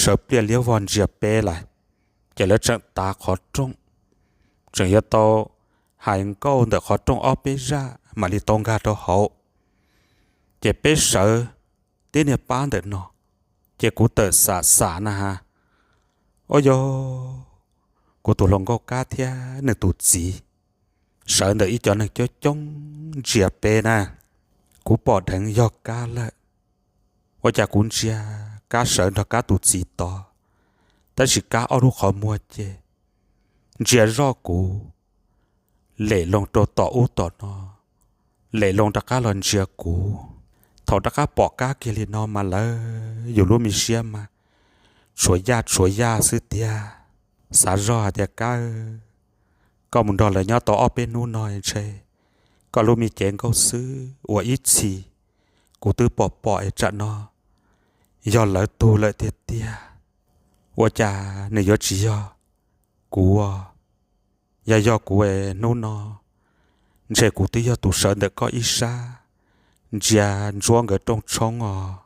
sawv pliaj liab vog ntsia peb lawm, ces lawv tseem tav qhov rooj, tseem yuav tau hais nkauj ntawm qhov rooj ob peb zaj mam li tau nkag rau hauv. Ces peb sawv tib niag pab ntawm no, ces kuv txawm xam xam na has, ua yog kuv tus hluas nkauj Kab thiab nws tus txiv sawv ntawm ib cov neeg coob coob ntsia peb na. Kuv pom dheev yog Kab lawm, ua cas kuv ntsia Kab sawv nrog Kab tus txiv tod, tab sis Kab ob lub qhov muag ces ntsia zoj kuv, lem loo rau tom ub tom no, lem loo rov qab los ntsia kuv. Thaum rov qab pom Kab kiag li no mas lawv yus lub me siab mas tshuav yaj tshuav yaj xwb tiag. Xav zoj hais tias Kab, koj mus nrog lawv nyob tau ob peb hnub no ntshe koj lub me cev nkauj xwb uas ib txhis kuv twb pom pom es tsam no yog lawv tug lawm tiag tiag. Ua cas nws yuav tsis yog kuv? Yog yog kuv es hnub no ntshe kuv twb yog tus sawv ntawm koj ib sab ntsia Ntsuab nkawd rooj tshoob os.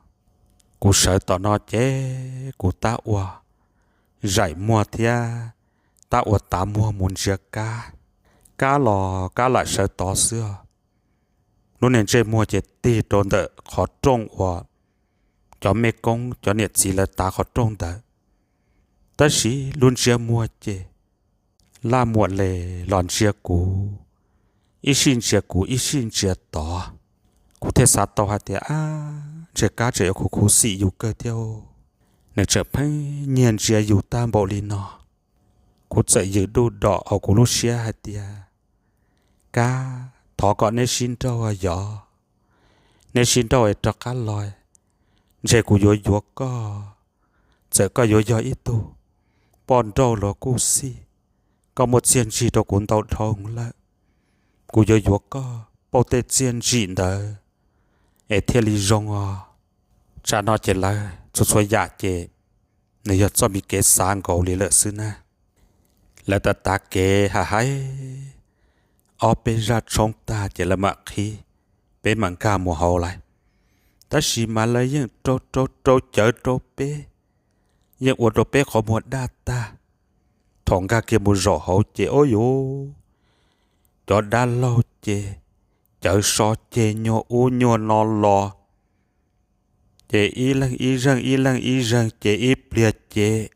Kuv sawv tom no ces kuv tab ua zaim muag thiab tab ua tav muag mus ntsia kab, kab los kab lam sawv tod xwb os. Lub niag ntsej muag ces tig rau ntawm qhov rooj uas cov mej koob cov niam txiv lawv tav qhov rooj ntawd, tab sis lub ntsiab muag ces laj muam les los ntsia kuv, ib sij ntsia kuv ib sij ntsia tod. Kuv thiaj xav tau hais tias, ab, ntshe kab tseem yuav khuv khuv xim yus kawg thiab, nws tseem pheej nyiag ntsia yus tag npaum li no. Kuv txawm ywm duj dom hauv kuv lub siab hais tias, kab, thov kom neb sib nrauj yog, neb sib nrauj es rov qab los, ntshe kuv yuav yuav koj. Txawm koj yuav yog ib tug poj nrauj los kuj xij, koj muaj txiaj ntsig rau kuv ntau dhau lawm. Kuv yuav yuav koj pauj tej txiaj ntsim ntawd es thiaj li zoo os. Tsam no ces lawv txhua txhua yam ces nws yog txoj me kev xav nkaus li lawm xwb na. Lawv tav tav kev hais hais ob peb zaj tshoob tag ces lawv mam qhib, peb mam nkag mus hauv lawm. Tab sis mas lawv yeej rau rau rau cawv rau peb, yeej ua rau peb qhov muag daj tag. Thaum nkag kiag mus zaum hauv ces ua yuv, cov dab laug ces cawv so ceg nyuag ub nyuag no los, ces ib leeg ib zeeg ib leeg ib zeeg ces ib pliag ces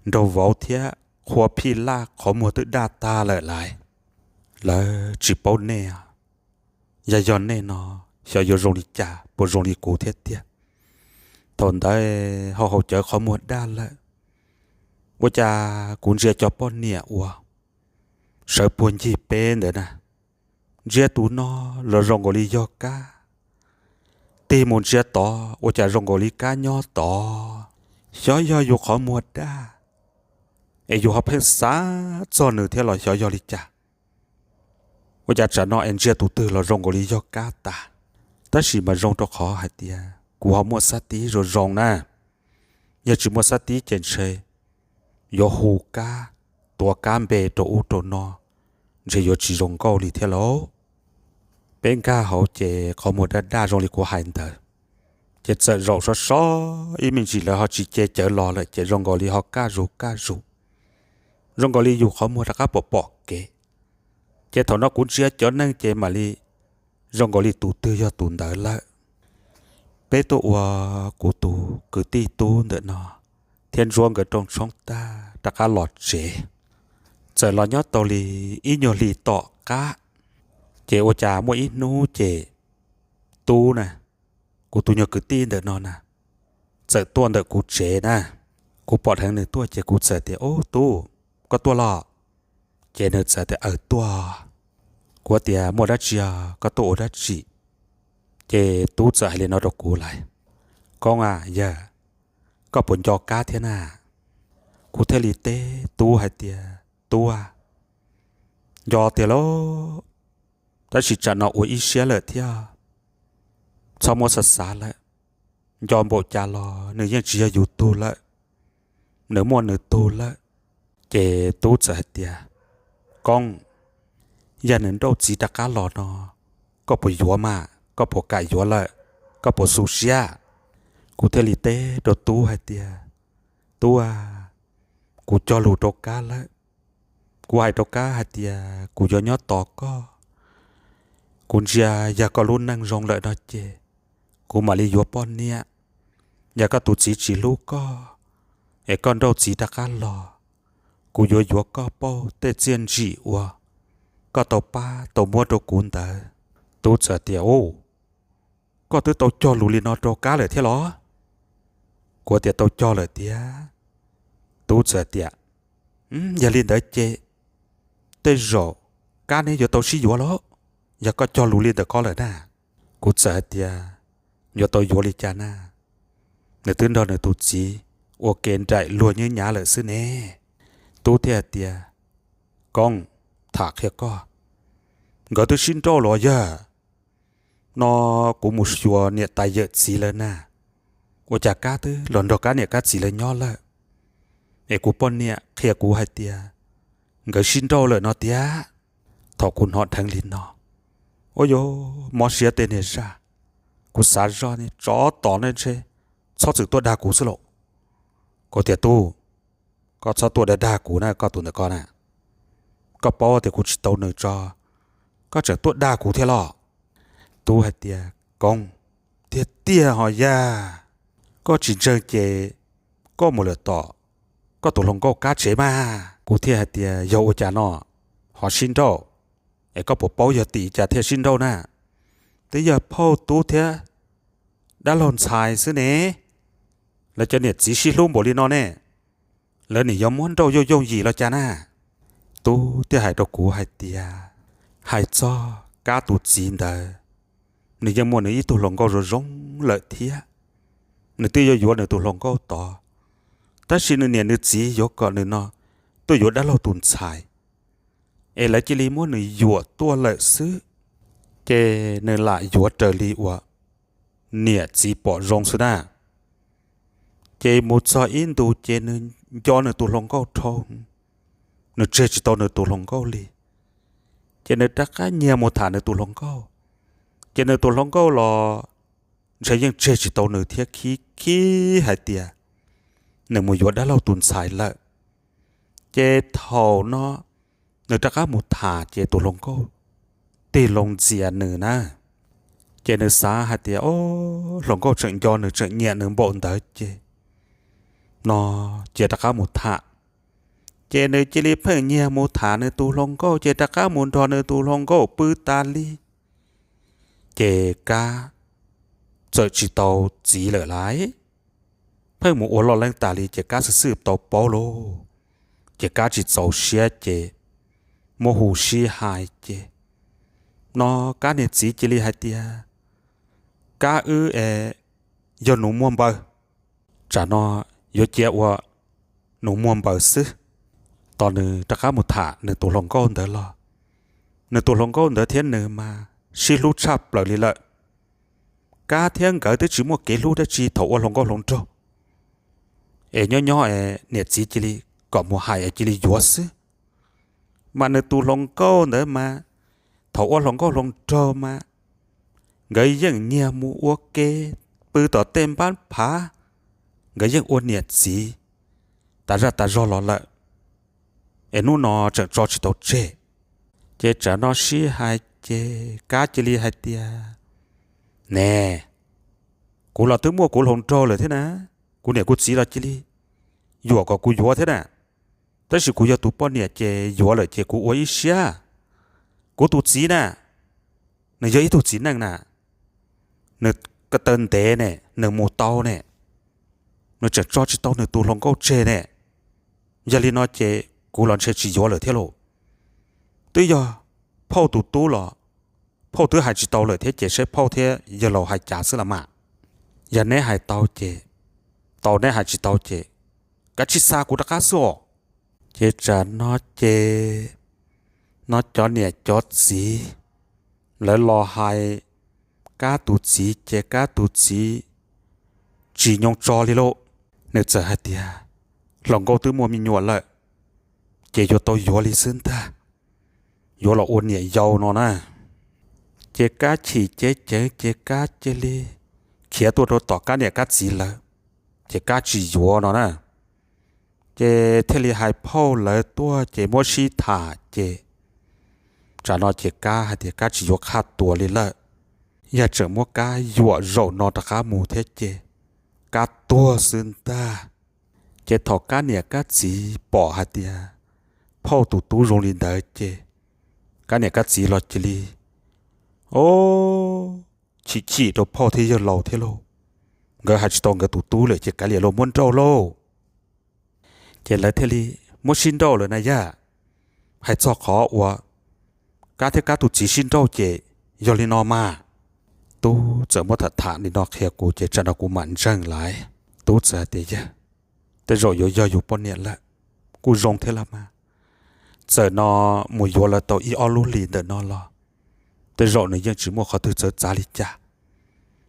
nraug vauv thiab qhua phij laj qhov muag twb daj tag lawm lauj. Lawv tsis paub nej, yog yog nej no xyov yuav zoo li cas, puas zoo li kuv thiab tiag. Thaum ntawd ho haus cawv qhov muag daj lawm, ua cas kuv ntsia cov poj niam uas sawv puag ncig peb ntawd na, ntsia tus no los zoo nkaus li yog kab, tig mus ntsia tod ua cas zoo nkaus li kab nyob tod. Xyov yog yus qhov muag daj es yus ho pheej xav txog nws thiab los xyov yog li cas. Ua cas tsam no es ntsia tus twg los zoo nkaus li yog kab tas. Tab sis mas zoo rau qhov hais tias kuv ho muaj xab tib zoo zoo na. Yog tsis muaj xab tib ces ntshe yuav hu kab, tuav kab npe rau ub rau no, ntshe yuav tsis zoo nkauj li thiab lauj. Peb nkag hauv ces qhov muag daj daj zoo li kuv hais ntawd, ces txawm zaum sov sov ib me ntsis lawv ho tsis ce cawv los lawm ces zoo nkaus li ho kaj zus kaj zus, zoo nkaus li yus qhov muag rov qab pom pom kev. Ces thaum no kuv ntsia cov neeg ces mam li zoo nkaus li tus twg yog tus ntawd lawm. Peb tuaj ua kuv tus kwv tij tub ntawm no thiab Ntsuab nkawd rooj tshoob tag rov qab los tsev. Txawm los nyob tau li ib nyuag hli tom qab, ces ua cas muaj ib hnub ces tub na, kuv tus nyuag kwv tij ntawm no na, txawm tuaj ntawm kuv tsev na. Kuv pom dheev nws tuaj ces kuv txawm tias, ub tub, koj tuaj los? Ces nws txawm tias, aws tuaj. Kuv tias, muaj dab tsi os, koj tuaj ua dab tsi? Ces tub txawm hais li no rau kuv lais, koob a, yawg, koj puas nco kab thiab na? Kuv thiaj li teb tub hais tias, tub a, nco tiag lauj, tab sis tsam no ua ib siab lawm thiab, txhob muab xav xav lawm. Nco npaum cas los nws yeej tsis yog yus tug lawm, nws muaj nws tug lawm. Ces tub txawm hais tias, koob, yog nws nrauj txiv rov qab los no, koj puas yuav mas, koj puas kam yuav lawm, koj puas xu siab? Kuv thiaj li teb rau tub hais tias, tub a, kuv cog lus rau kab lawm. Kuv hais rau kab hais tias kuv yuav nyob tos koj. Kuv ntsia yog koj lub neej zoo lawm no ces kuv mam li yuav poj niam. Yog koj tus txiv tsis hlub koj, es koj nrauj txiv rov qab los, kuv yuav yuav koj pauj tej txiaj ntsim uas koj tau pab tau muab rau kuv ntawd. Tub txawm tias, u, koj twb tau cog lus li no rau kab lawm thiab los? Kuv tias tau cog lawm tiag. Tub txawm tias, yog li ntawd ces tej zaum kab neb yuav tau sib yuav lauj, yog koj cog lus li ntawm koj lawm na. Kuv txawm hais tias, yuav tau yuav li cas na, nws twb nrog nws tus txiv ua ke nraim luag nyob nyav lawm xwb ne. Tub thiaj hais tias, koob, tham qhia koj, nkawd twb sib nrauj los yog no, kuv mus xyuas niam tais yawm txiv lawv na, ua cas kab twb los nrog kab niam kab txiv lawv nyob lawm. es kuv poj niam qhia kuv hais tias nkawd sib nrauj lawm no tiag. Thaum kuv hnov dheev li no, ua yuav mob siab tej niag zaj, kuv xav zoj ne tsov tom ne ntshe txhob txwm tuaj dag kuv xwb lauj. Kuv tias tub, koj txhob tuaj dag dag kuv na, koj tus ntawm koj na, koj paub tias kuv tsis tau nws tso, koj tseem tuaj dag kuv thiab los? Tub hais tias koob, tiag tiag ho yaj, koj tsis ntseeg ces koj mus lawm tom koj tus hluas nkauj Kab tsev mas. Kuv thiaj hais tias yog ua cas no ho sib nrauj, es koj puas paub yog tim cas thiaj sib nrauj na? Twb yog phauj tub thiab dab laug ntxhais xwb ne, lawv cov niam txiv sib hlub npaum li no ne, lawv nim yuav muab nrauj yooj yooj yim los cas na? Tub thiaj hais rau kuv hais tias hais txog Kab tus txiv ntawd, nws yeej muaj nws ib tug hluas nkauj zoo zoo lawm thiab, nws twb yuav yuav nws tus hluas nkauj tod, tab sis nws niam nws txiv yuav kom nws no tuaj yuav dab laug tus ntxhais, es lawv cia li muab nws yuam tuaj lawm xwb, ces nws lam yuav raws li uas niam txiv pom zoo xwb na. Ces mus txog ib ntus ces nws nco nws tus hluas nkauj dhau, nws tseg tsis tau nws tus hluas nkauj li, ces nws rov qab nyiag mus tham nws tus hluas nkauj, ces nws tus hluas nkauj los ntshe yeej tseg tsis tau nws thiab khib khib hais tias nws mus yuav dab laug tus ntxhais lawm. Ces thaum no nws rov qab mus tham ces tus hluas nkauj tig loo ntxias nws na. Ces nws xav hais tias o, hluas nkauj tseem nco nws tseem nyiam nws npaum ntawd ces no cia rov qab mus tham. Ces nws cia li pheej nyiag mus tham nws tus hluas nkauj ces rov qab mus nrog nws tus hluas nkauj pw tas li. Ces Kab txawm tsis tau txiv lawm lauj, pheej mus ua loj leeb tas li ces Kab xwb xwb tau paub lauj. Ces Kab tsis txaus siab ces muab hu sib hais ces no Kab niag txiv cia li hais tias Kab wb es yog nus muag npaws, tsam no yuav cia ua nus muag npaws xwb. Tos nws rov qab mus tham nws tus hluas nkauj ntawd los, nws tus hluas nkauj ntawd thiab nws mas sib hlub tshaj plaws li lawm. Kab thiab nkawd twb tsis muaj kev hlub dab tsi thaum ua hluas nkauj hluas nraug, es nyob nyob es niam txiv cia li kom mus hais es cia li yuav xwb. Mas nws tus hluas nkauj ntawd mas thaum ua hluas nkauj hluas nraug mas nkawd yeej nyiag mus ua ke pw tom tej npab phav, nkawd yeej ua niam txiv tas zaj tas zog los lawm, es hnub no tseem tso tsis tau tseg. Ces tsam no sib hais ces Kab cia li hais tias ne, kuv los twb muaj kuv hluas nraug lawm thiab na, kuv niam kuv txiv los cia li yuam kom kuv yuav thiab na, tab sis kuv yog tus poj niam ces yuav lawm ces kuv ua ib siab. Kuv tus txiv na, nws yog ib tug txiv neej na, nws ko taw ntev ne, nws mus tau ne, nws tseem tso tsis tau nws tus hluas nkauj tseg ne. Yog li no ces kuv los ntshe tsis yuav lawm thiab lauj. Twb yog phauj tus tub los phauj twb hais tsis tau lawm thiab ces saib phauj thiab yawg laus hais cas xwb los mas. Yog neb hais tau ces tau, neb hais tsis tau ces kav tsij xa kuv rov qab xwb os. Ces tsam no ces no cov niam cov txiv lawv los hais Kab tus txiv ces Kab tus txiv tsis nyoo tso li lauj. Nws txawm hais tias hluas nkauj twb muaj me nyuam lawm ces yuav tau yuav li xwb ntag, yuav los ua niam yau no na. Ces Kab chim cev ceev ces Kab cia li khiav tuaj rau tom Kab niam Kab txiv lawv, ces Kab tsis yuav no na. Ces thiaj li hais phauj lawv tuaj ces muab sib tham ces tsam no ces Kab hais tias Kab tsis yuav qhaj tuas li lawm, yog tseem muab Kab yuam zaum no rov qab mus thiab ces Kab tuag xwb ntag. Ces thaum Kab niam Kab txiv pom hais tias phauj tus tub zoo li ntawd ces Kab niam Kab txiv los cia li o, chim chim rau phauj thiab yawg laus thiab lauj. Nkawd hais tsis tau nkawd tus tub lawm ces kav liam lauj, muab nrauj lauj. Ces lawv thiaj li muab sib nrauj lawm na yaj. Hais txog qhov uas Kab thiab Kab tus txiv sib nrauj ces yog li no mas, tub txawm muab tham tham li no qhia kuv ces tsam no kuv mam ntseeg lawm. Tub txawm hais tias yawg, tej zaum yuav yog yus poj niam lawm, kuj zoo thiab los mas. Txawm no mus yuav lawv tau ib ob lub hlis ntawm no los tej zaum nws yeej tsis muaj qhov twg txawv txav li cas.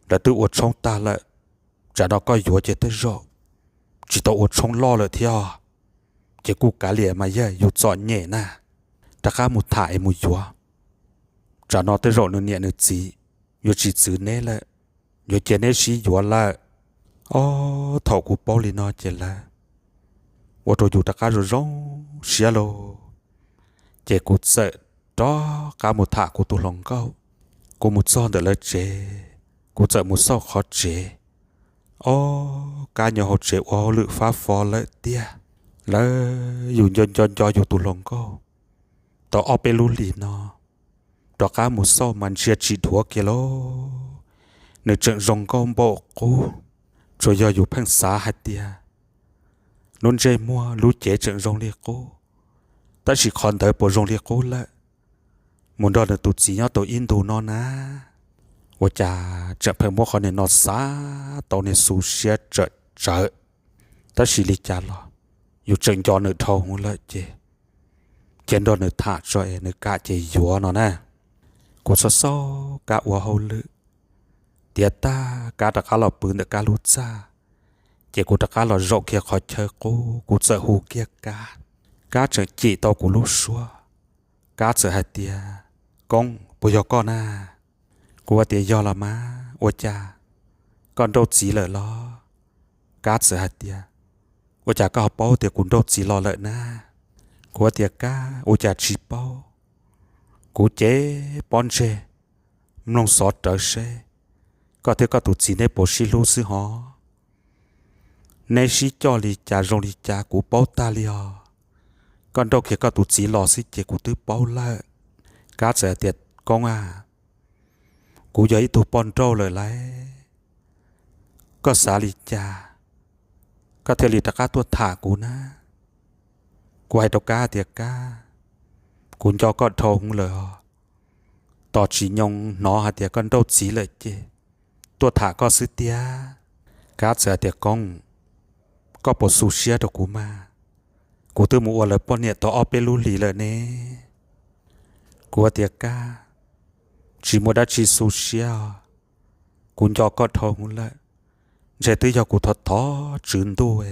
Lawv twb ua tshoob tag lawm, tsam no koj yuav ces tej zaum tsis tau ua tshoob loj lawm thiab os. ces kuj kav liam mas yog yus txom nyem na, rov qab mus tham es mus yuav. Tsam no tej zaum nws niam nws txiv yuav tsis txwv neb lawm, yuav cia neb sib yuav lawm. Ob, thaum kuv paub li no ces lawv ua rau yus rov qab zoo zoo siab lauj. Ces kuv txawm rov qab mus tham kuv tus hluas nkauj. Kuv mus txog ntawm lawv tsev, kuv txawm mus xauj qhov tsev. Ob, Kab nyob hauv tsev ua hauj lwm fab fo lawm tiag. Lawv yus nco nco nco yus tus hluas nkauj tau ob peb lub hlis no, rov qab mus xauj mas ntsia tsis dhuav kiag lauj. Nws tseem zoo nkauj npaum qub, tsuas yog yus pheej xav hais tias lub ntsej muag lub cev tseem zoo li qub, tab sis qhov ntawd puas zoo li qub lawm. Mus nrog nws tus txiv nyob tau ib ntus no na, ua cas tseem pheej muab qhov niag no xav tau niag xu siab tsawm tsawv. Tab sis li cas los yus tseem nco nws dhau hwv lawm ces cia nrog nws tham tso es nws kam ces yuav no na. Kuv xauj xauj Kab ua hauj lwm, tiav tag Kab rov qab los pw ntawm Kab lub txaj, ces kuv rov qab los zaum kiag qhov chaw qub, kuv txawm hu kiag Kab. Kab tseem cim tau kuv lub suab, Kab txawm hais tias, Koob, puas yog koj na? Kuv tias, Yog los mas, ua cas koj nrauj txiv lawm los? Kab txawm hais tias, Ua cas koj ho paub tias kuv nrauj txiv los lawm na? Kuv tias, Kab, ua cas tsis paub? Kuv ces pob ntseg mloog xov rawv seb koj thiab koj tus txiv neb puas sib hlub xwb hov. Neb sib coj li cas zoo li cas kuv paub tag li os. Koj nrauj kiag koj tus txiv los xwb ces kuv twb paub lawm. Kab txawm hais tias, Koob a, kuv yog ib tug poj nrauj lawm lauj, koj xav li cas koj thiaj li rov qab tuaj tham kuv na? Kuv hais rau Kab tias, Kab, kuv nco koj dhau hwv lawm os. Tos tsis nyoo hnov hais tias koj nrauj txiv lawm ces tuaj tham koj xwb tiag. Kab txawm hais tias, Koob, koj puas xu siab rau kuv mas? Kuv twb mus ua lawv poj niam tau ob peb lub hlis lawm ne. Kuv tias, Kab, tsis muaj dab tsi xu siab os. Kuv nco koj dhau hwv lawm. Ntshe twb yog kuv thov thov Tswv Ntuj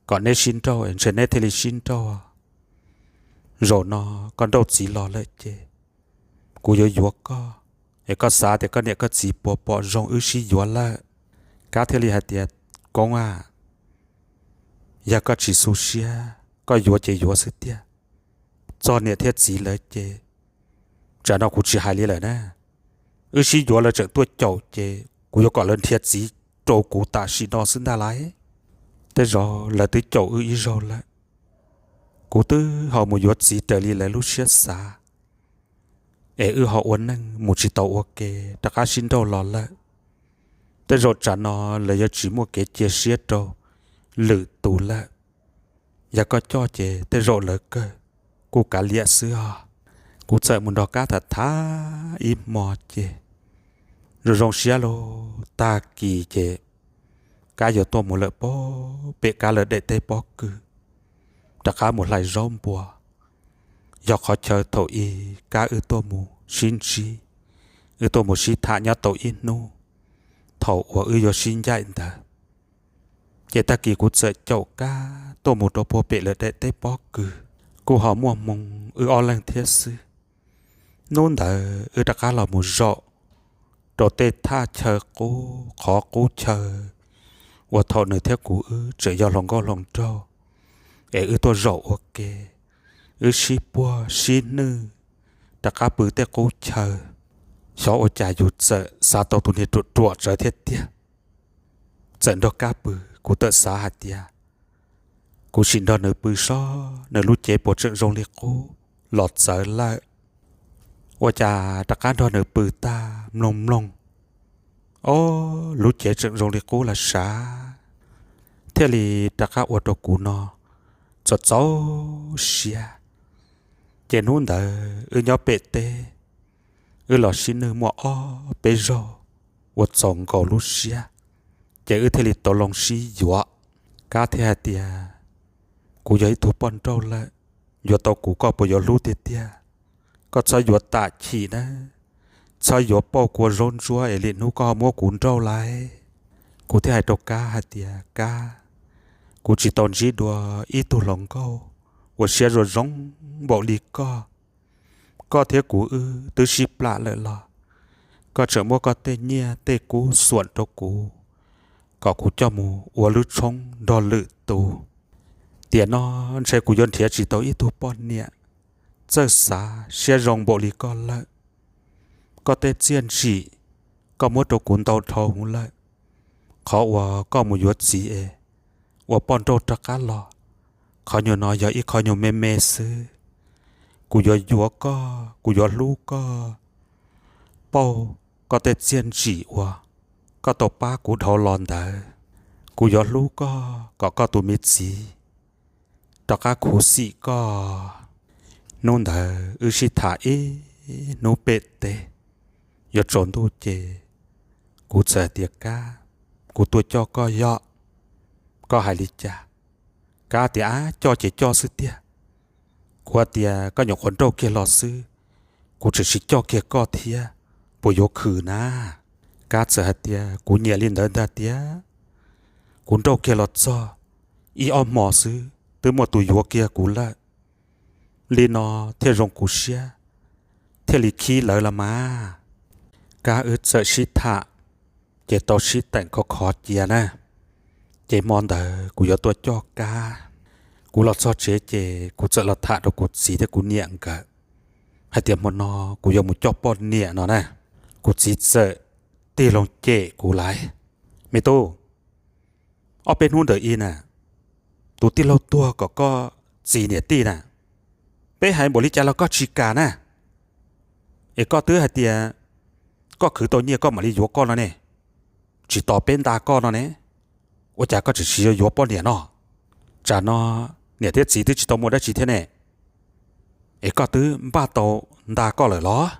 kom neb sib nrauj, ntshe neb thiaj li sib nrauj. Zaum no koj nrauj txiv los lawm ces kuv yuav yuav koj, es koj xav tias koj niam koj txiv puas pom zoo wb sib yuav lawm. Kab thiaj li hais tias, Koob a, yog koj tsis xu siab, koj yuav ces yuav xwb tiag. Txog niam thiab txiv lawv ces tsam no kuv tsis hais li lawm na. Wb sib yuav lawv tseem tuaj caum ces kuv yuav kom lawv nrhiav txiv rau kuv tam sim no xwb ntag lauj. Tej zaum lawv twb caum wb ib zaug lawm. Kuv twb ho mus yuav txiv raws li lawv lub siab xav, es wb ho ua neej mus tsis tau ua ke, rov qab sib nrauj los lawm. Tej zaum tsam no lawv yuav tsis muaj kev cia siab rau lwm tus lawm. Yog koj coj ces tej zaum lawv kawg kuj kav liam xwb os. Kuv txawm mus nrog Kab tham tham ib hmo ces zoo zoo siab lauj. Tag kis ces Kab yuav tuaj mus lawm pem Kab lawv daim teb pob kws, rov qab mus hlais zaub npua. Yog qhov chaw thaum ub Kab wb tuaj mus sib ntsib, wb tuaj mus sib tham nyob tau ib hnub, thaum uas wb yuav sib ncaim ntawd. Ces tag kis kuv txawm caum Kab tuaj mus rau puag pem lawv daim teb pob kws, kuj ho muaj hmoo wb ob leeg thiab xwb. Hnub ntawd wb rov qab los mus zaum rau tej thaj chaw qub qhov qub chaw uas thaum nws thiab kuv wb tseem yog hluas nkauj hluas nraug, es wb tuaj zaum ua ke, wb sib puag sib nwj, rov qab pw tej qub chaw. Xyov ua cas yus txawm xav tau tus niag ruam ruam tsawv thiab tiag. Txawm nrog Kab pw, kuv txawm xav hais tias kuv sim nrog nws pw seb nws lub cev puas tseem zoo li qub los txawv lawm. Ua cas rov qab nrog nws pw tag mloog mloog, ob, lub cev tseem zoo li qub los sav, thiaj li rov qab ua rau kuv no txaus txaus siab. Ces hnub ntawd wb nyob pem teb, wb los sib nwj muaj ob peb zaug uas txaus nkaus lub siab, ces wb thiaj li tau loo sib yuav. Kab thiaj hais tias, Kuv yog ib tug poj nrauj lawm, yuav tau kuv koj puas yuav hlub tiag tiag? Koj txhob yuav tam chim nawb, txhob yuav pauj kua zaub ntsuab es lwm hnub koj ho muab kuv nrauj lauj. Kuv thiaj hais rau Kab hais tias, Kab, Kuv tsis tau ntsib dua ib tug hluas nkauj uas siab zoo zoo npaum li koj. Koj thiab kuv wb twb sib plam lawm los koj tseem muab koj tej nyiaj tej kub xuam rau kuv, kom kuv coj mus ua lub tshoob nrog lwm tus. Tiam no ntshe kuv yuav nrhiav tsis tau ib tug poj niam txawj xav siab zoo npaum li koj lawm. Koj tej txiaj ntsim koj muab rau kuv ntau dhau hwv lawm. Qhov uas koj mus yuav txiv es ua poj nrauj rov qab los, qhov nyuag no yog ib qho nyuag me me xwb. Kuv yuav yuav koj, kuv yuav hlub koj, pauj koj tej txiaj ntsim uas koj tau pab kuv dhau los ntawd. Kuv yuav hlub koj kom koj tus me txiv rov qab khuv xim koj. Hnub ntawd wb sib tham ib hnub pem teb, yuav tsaus ntuj ces kuv txawm tias, Kab, kuv tuaj coj koj yog, koj hais li cas? Kab tias, Ab, coj ces coj xwb tiag. Kuv tias, Koj nyuam qhuav nrauj kiag los xwb, kuv tseem sim coj kiag koj thiab, puas yuav khwm na? Kab txawm hais tias, Kuv nyiam li ntawd ntag tiag. Kuv nrauj kiag los txog ib ob hmo xwb twb muaj tus yuav kiag kuv lawm. Li no thiaj zoo kuv siab, thiaj li khib lawv los mas. Kab wb txawm sib tham, ces tau sib teem khov khov cia na. Ces hmo ntawd kuv yuav tuaj coj Kab. Kuv los txog tsev ces kuv txawm los tham rau kuv txiv thiab kuv niam nkawd hais tias hmo no kuv yuav mus coj poj niam no na. Kuv txiv txawm tig loo cem kuv lais, Me tub, ob peb hnub ntawm i na, tus tij laug tuag kom koj txis niam tij na, peb hais npaum li cas los koj tsis kam na. Es koj twb hais tias koj khwv tau nyiaj koj mam li yuav koj no ne, tsis tos peb nta koj no ne, ua cas koj tseem tsis yuav yuav poj niam no? Tsam no niam thiab txiv twb tsis tau muaj dab tsi thiab ne, es koj twb npaj tau nta koj lawm los?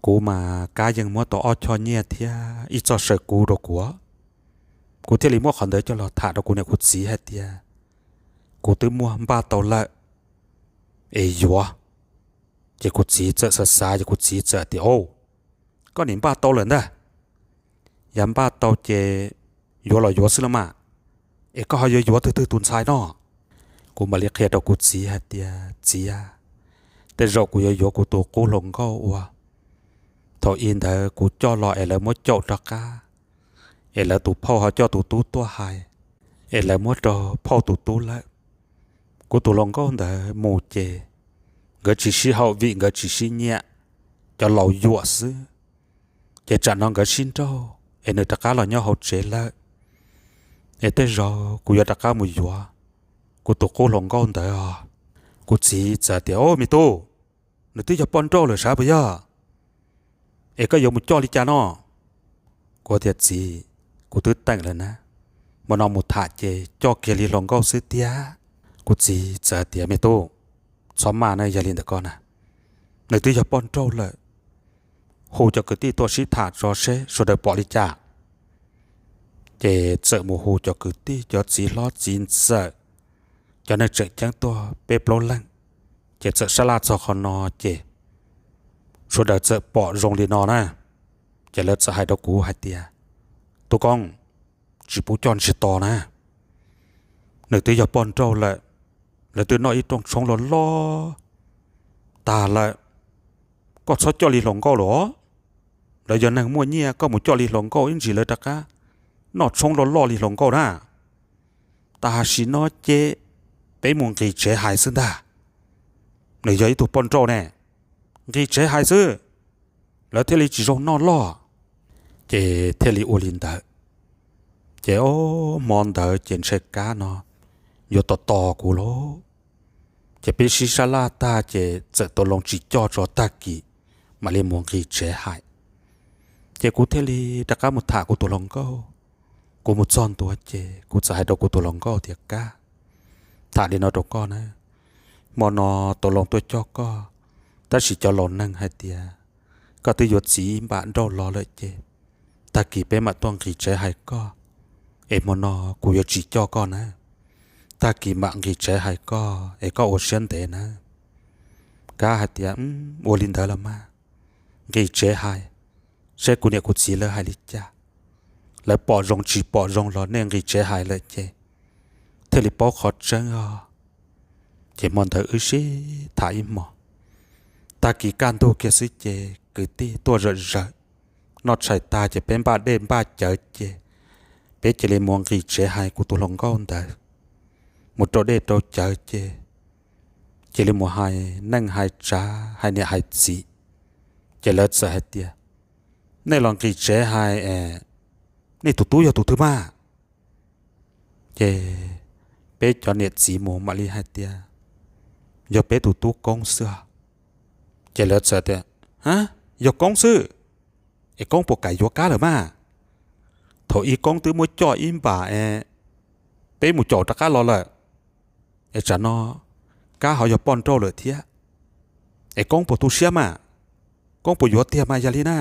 Kuv mas Kab yeej muab tau ob choj nyiaj thiab ib txoj saw kub rau kuv. Kuv thiaj li muab qhov ntawd coj los tham rau kuv niam kuv txiv hais tias kuv twb muaj npaj tau lawm es yuav. Ces kuv txiv txawm xav xav ces kuv txiv txawm tias, Au, koj nim npaj tau lawm ntag. Yog npaj tau ces yuav los yuav xwb los mas, es koj ho yuav yuav twg twg tus ntxhais no? Kuv mam li qhia rau kuv txiv hais tias, Txiv a, tej zaum kuv yuav yuav kuv tus qub hluas nkauj uas thaum i ntawd kuv coj los es lawv muab caum rov qab, es lawv tus phauj ho coj tus tub tuaj hais, es lawv muab rau phauj tus tub lawm. Kuv tus hluas nkauj ntawd mus ces nkawd tsis sib haum vim nkawd tsis sib nyiam, cov laus yuam xwb. Ces tsam no nkawd sib nrauj es nws rov qab los nyob hauv tsev lawm, es tej zaum kuv yuav rov qab mus yuav kuv tus qub hluas nkauj ntawd os. Kuv txiv txawm tias, Au me tub, nws twb yog poj nrauj lawm sav puas yog? Es koj yuav mus coj li cas no? Kuv tias, Txiv, kuv twb teem lawm na, hmo no mus tham ces coj kiag li hluas nkauj xwb tiag. Kuv txiv txawm tias, Me tub, txhob maj na, yog li ntawm koj na, nws twb yog poj nrauj lawm, hu cov kwv tij tuaj sib tham tso seb sawv daws pom li cas. Ces txawm mus hu cov kwv tij, cov txiv hlob txiv ntxawm, cov neeg tseem ceeb tuaj peb plaub leeg. Ces txawm sab laj txog qhov no ces sawv daws txawm pom zoo li no na. Ces lawv txawm hais rau kuv hais tias, Tub Koob, tsis pub coj ntsiag to na, nws twb yog poj nrauj lawm, lawv twb noj ib rooj tshoob loj loj tag lawm, koj txhob coj li hluas nkauj lawm os. Lawv yog neeg muaj nyiaj, koj mus coj li hluas nkauj ib ntsis lawv rov qab noj tshoob loj loj li hluas nkauj na. Tam sim no ces peb mus nqis tsev hais xwb ntag. Nws yog ib tug poj nrauj ne, nqis tsev hais xwb, lawv thiaj li tsis zoo noj loj. Ces thiaj li ua li ntawd. Ces o, hmo ntawd ces ntshe Kab no yuav tos tos kuv lauj. Ces peb sib sab laj tag ces txawm tau loo tsis coj tso, tag kis mam li mus nqis tsev hais. Ces kuv thiaj li rov qab mus tham kuv tus hluas nkauj. Kuv mus txog ntua ces kuv txawm hais rau kuv tus hluas nkauj tias, Kab, tham li no rau koj na, hmo no tau loo tuaj coj koj, tab sis cov laus neeg hais tias koj twb yuav txiv npam nrauj los lawm ces tag kis peb mam tuaj nqis tsev hais koj, es hmo no kuv yuav tsis coj koj na. Tag kis mam nqis tsev hais koj es koj ua siab ntev na. Kab hais tias, Ua li ntawd los mas, nqis tsev hais, seb kuv niam kuv txiv lawv hais li cas. Lawv pom zoo tsis pom zoo los nej nqis tsev hais lawm ces thiaj li paub qhov tseeb os. Ces hmo ntawd wb sib tham ib hmos, tag kis kaj ntug kiag xwb ces kwv tij tuaj zawm zaws, noj tshais tag ces peb npaj dej npaj cawv ces peb cia li mus nqis tsev hais kuv tus hluas nkauj ntawd, mus rau dej rau cawv ces cia li mus hais neej hais tsav hais niam hais txiv. Ces lawv txawm hais tias, nej los nqis tsev hais, nej tus tub yog tus twg mas? Ces peb cov niam txiv mus mam li hais tias, yog peb tus tub Koob xwb. Ces lawv txawm tias, yog Koob xwb, es Koob puas kam yuav Kab lawm mas? Thaum ub Koob twb muab coj ib npam es peb mus caum rov qab los lawm, es tsam no Kab ho yog poj nrauj lawm thiab, es Koob puas tu siab mas? Koob puas yuav tiag mas yog li na?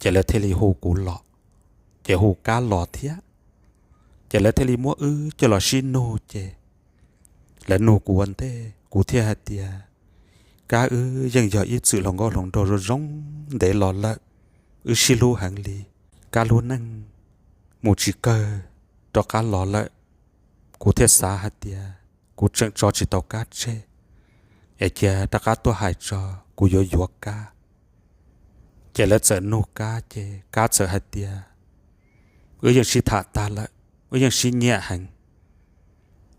Ces lawv thiaj li hu kuv los, ces hu Kab los thiab. Ces lawv thiaj li muab wb coj los sib nug ces lawv nug kuv ua ntej kuv thiaj hais tias, Kab wb yeej yog ib txwm hluas nkauj hluas nraug zoo zoo ntev los lawm, wb sib hlub heev li. Kab lub neej mus tsis kawg rov qab los lawm, kuv thiaj xav hais tias kuv tseem tso tsis tau Kab tseg, es cia rov qab tuaj hais tso, kuv yuav yuav Kab. Ces lawv txawm nug Kab ces Kab txawm hais tias, wb yeej sib tham tag lawm, wb yeej sib nyiam heev,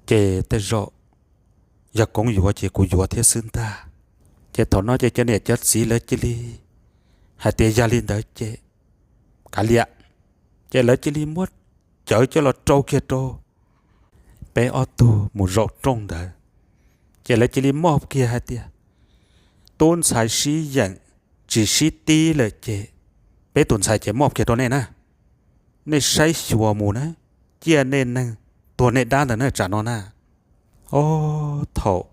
ces tej zaum yog Koob yuav ces kuv yuav thiab xwb ntag. Ces thaum no ces cov niam cov txiv lawv cia li hais tias yog li ntawd ces kav liam. Ces lawv cia li muab cawv coj los rau kiag rau peb ob tug mus zaum rooj ntawd. Ces lawv cia li moj kiag hais tias, tub ntxhais sib yeem tsis sib tib lawm ces peb tus ntxhais ces moj kiag rau nej na, nej saib xyuas mus na, ciaj nej neeg, tuag nej dab ntawd na tsam no na. Ob, thaum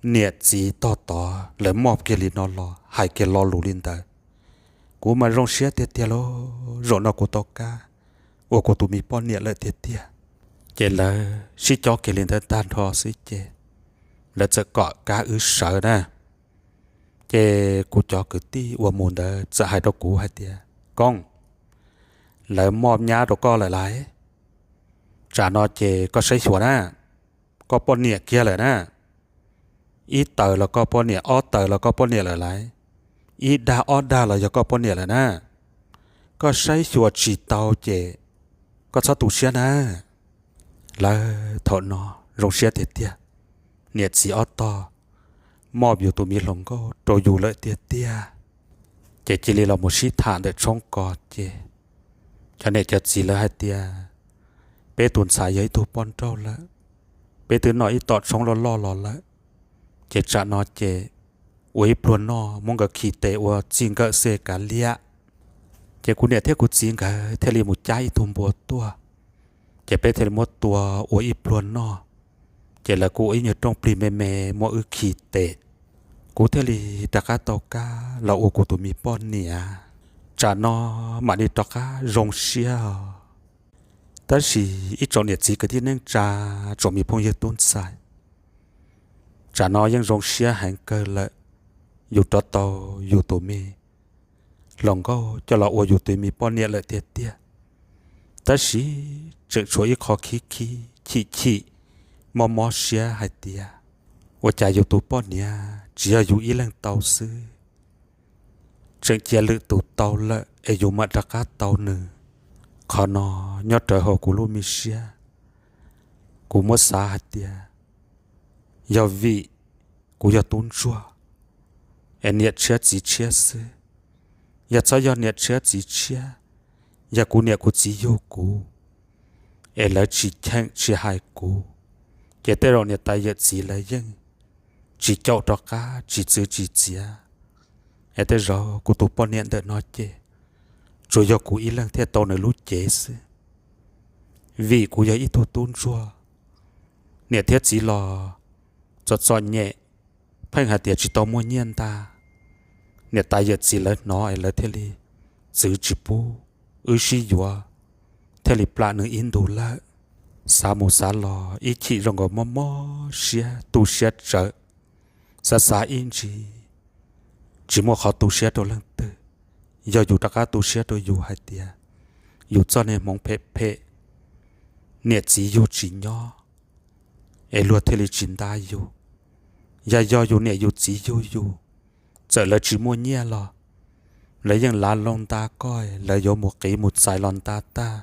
niam txiv tog tod lawv moj kiag li no los hais kiag lo lus li ntawd, kuv mas zoo siab tiag tiag lauj, zaum no kuv tau Kab ua kuv tus me poj niam lawm tiag tiag. Ces lawv sib cob kiag li ntawd tag nrho xwb ces lawv txawm kom Kab wb sawv na. Ces kuv cov kwv tij uas mus ntawd txawm hais rau kuv hais tias, Koob, lawv moj nyab rau koj lawm lais, tsam no ces koj saib xyuas na, koj poj niam kiag lawm na. Ib taws los koj poj niam, ob taws los koj poj niam lawm lais, ib dag ob dag los yog koj poj niam lawm na. Koj saib xyuas tsis tau ces koj txhob tu siab na. Lawv thaum no zoo siab tiag tiag, niam txiv ob tog moj yus tus me hluas nkauj rau yus lawm tiag tiag. Ces cia li los mus sib tham ntawm tshoob ko ces cov niam cov txiv lawv hais tias, peb tus ntxhais yog ib tug poj nrauj lawm, peb twb noj ib tom tshoob loj loj los lawm, ces tsam no ces ua ib pluag noj muab nkawd khi tes ua txij nkawm xwb kav liam. Ces kuv niam thiab kuv txiv nkawd thiaj li mus cab ib tug npua tuaj, ces peb thiaj li muab tua ua ib pluag noj. Ces lawv kuj ua ib nyuag rooj plig me me muab wb khi tes, kuv thiaj li rov qab tau Kab los ua kuv tus me poj niam. Tsam no mam li rov qab zoo siab os. Tab sis ib tsoom niam txiv kwv tij neej tsa, tsoom me phooj ywg tub ntxhais, tsam no yeej zoo siab heev kawg lawm, yus rov tau yus tus me hluas nkauj coj los ua yus tus me poj niam lawm tiag tiag. Tab sis tseem tshuav ib qho khib khib chim chim, mob mob siab hais tias, ua cas yus tus poj niam tsis yog yus ib leeg tau xwb, tseem cia lwm tus tau lawm es yus mam rov qab tau nws. Qhov no nyob rawv hauv kuv lub me siab, kuv muab xav hais tias, yog vim kuv yog tub ntsuag es niam tshiab txiv tshiab xwb. Yog txhob yog niam tshiab txiv tshiab, yog kuv niam kuv txiv yug kuv es lawv tsis cheem tsis hais kuv, ces tej zaum niam tais yawm txiv lawv yeej tsis caum rov qab tsis txwv tsis txiav. Es tej zaum kuv tus poj niam ntawm no ces tsuas yog kuv ib leeg thiaj tau nws lub cev xwb. Vim kuv yog ib tug tub ntsuag, niam thiab txiv los txom txom nyem, pheej hais tias tsis tau muaj nyiaj ntag. Niam tais yawm txiv lawv hnov es lawv thiaj li txwv tsis pub wb sib yuav, thiaj li plam nws ib ntus lawm. Xav mus xav los ib chim zoo nkaus mob mob siab tu siab tsawv, xav xav ib ntsis tsis muaj qhov tu siab rau leej twg. Yog yus rov qab tu siab rau yus hais tias yus txoj niag hmoov phem phem niam txiv yug tsis nyob, es luag thiaj li tsis nta yus. Yog yog yus niam yus txiv yug yus, txawm lawv tsis muaj nyiaj los lawv yeej lav loo nta koj, lawv yuav mus qiv mus txais los nta tag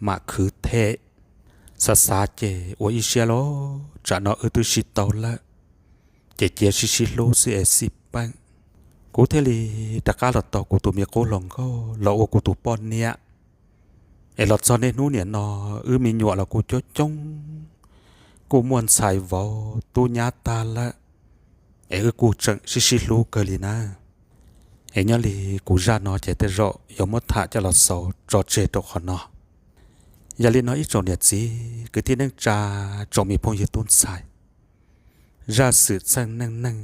mam khwv them. Xav xav ces ua ib siab los tsam no wb twb sib tau lawm, ces cia sib sib hlub xwb es xij peem. Kuv thiaj li rov qab los tau kuv tus me qub hluas nkauj los ua kuv tus poj niam. Es los txog niaj hnub niam no, wb me nyuam los kuj coob coob, kuj muaj ntxhais vauv tub nyab tag lawm, es wb kuj tseem sib sib hlub kawg li na. Es nyob li kuv zaj no ces tej zaum yuav muab tham coj los xaus tso tseg rau qhov no. Yog li no ib tsoom niam txiv kwv tij neej tsa, tsoom me phooj ywg tub ntxhais, zaj xwm txheej neej neeg,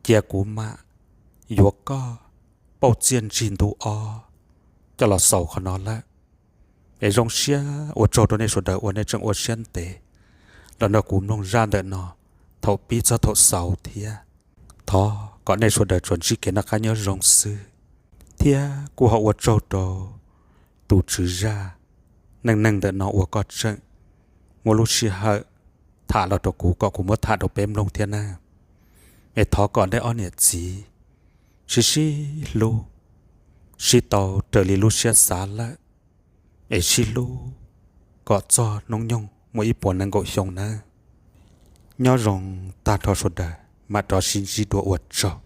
cia kuv mam yuav koj pauj txiaj ntsig ntu ob coj los xaus qhov no lawm. Es zoo siab ua tsaug rau nej sawv daws uas nej tseem ua siab ntev los nrog kuv mloog zaj ntawm no thaum pib txog thaum xaus thiab. Thov kom nej sawv daws tsuas ntsib kev noj qab nyob zoo xwb, thiab kuj ho ua tsaug rau tus tswv zaj neej neeg ntawm no uas koj tseem muab lub sij hawm tham los rau kuv kom kuv muab tham rau peb mloog thiab na. Es thov kom nej ob niam txiv sib sib hlub, sib tau raws li lub siab xav lawm, es sib hlub kom txog hnub nyoog muaj ib puas nees nkaum xyoo nawb. Nyob zoo tag nrho sawv daws, mam rov sib ntsib dua, ua tsaug.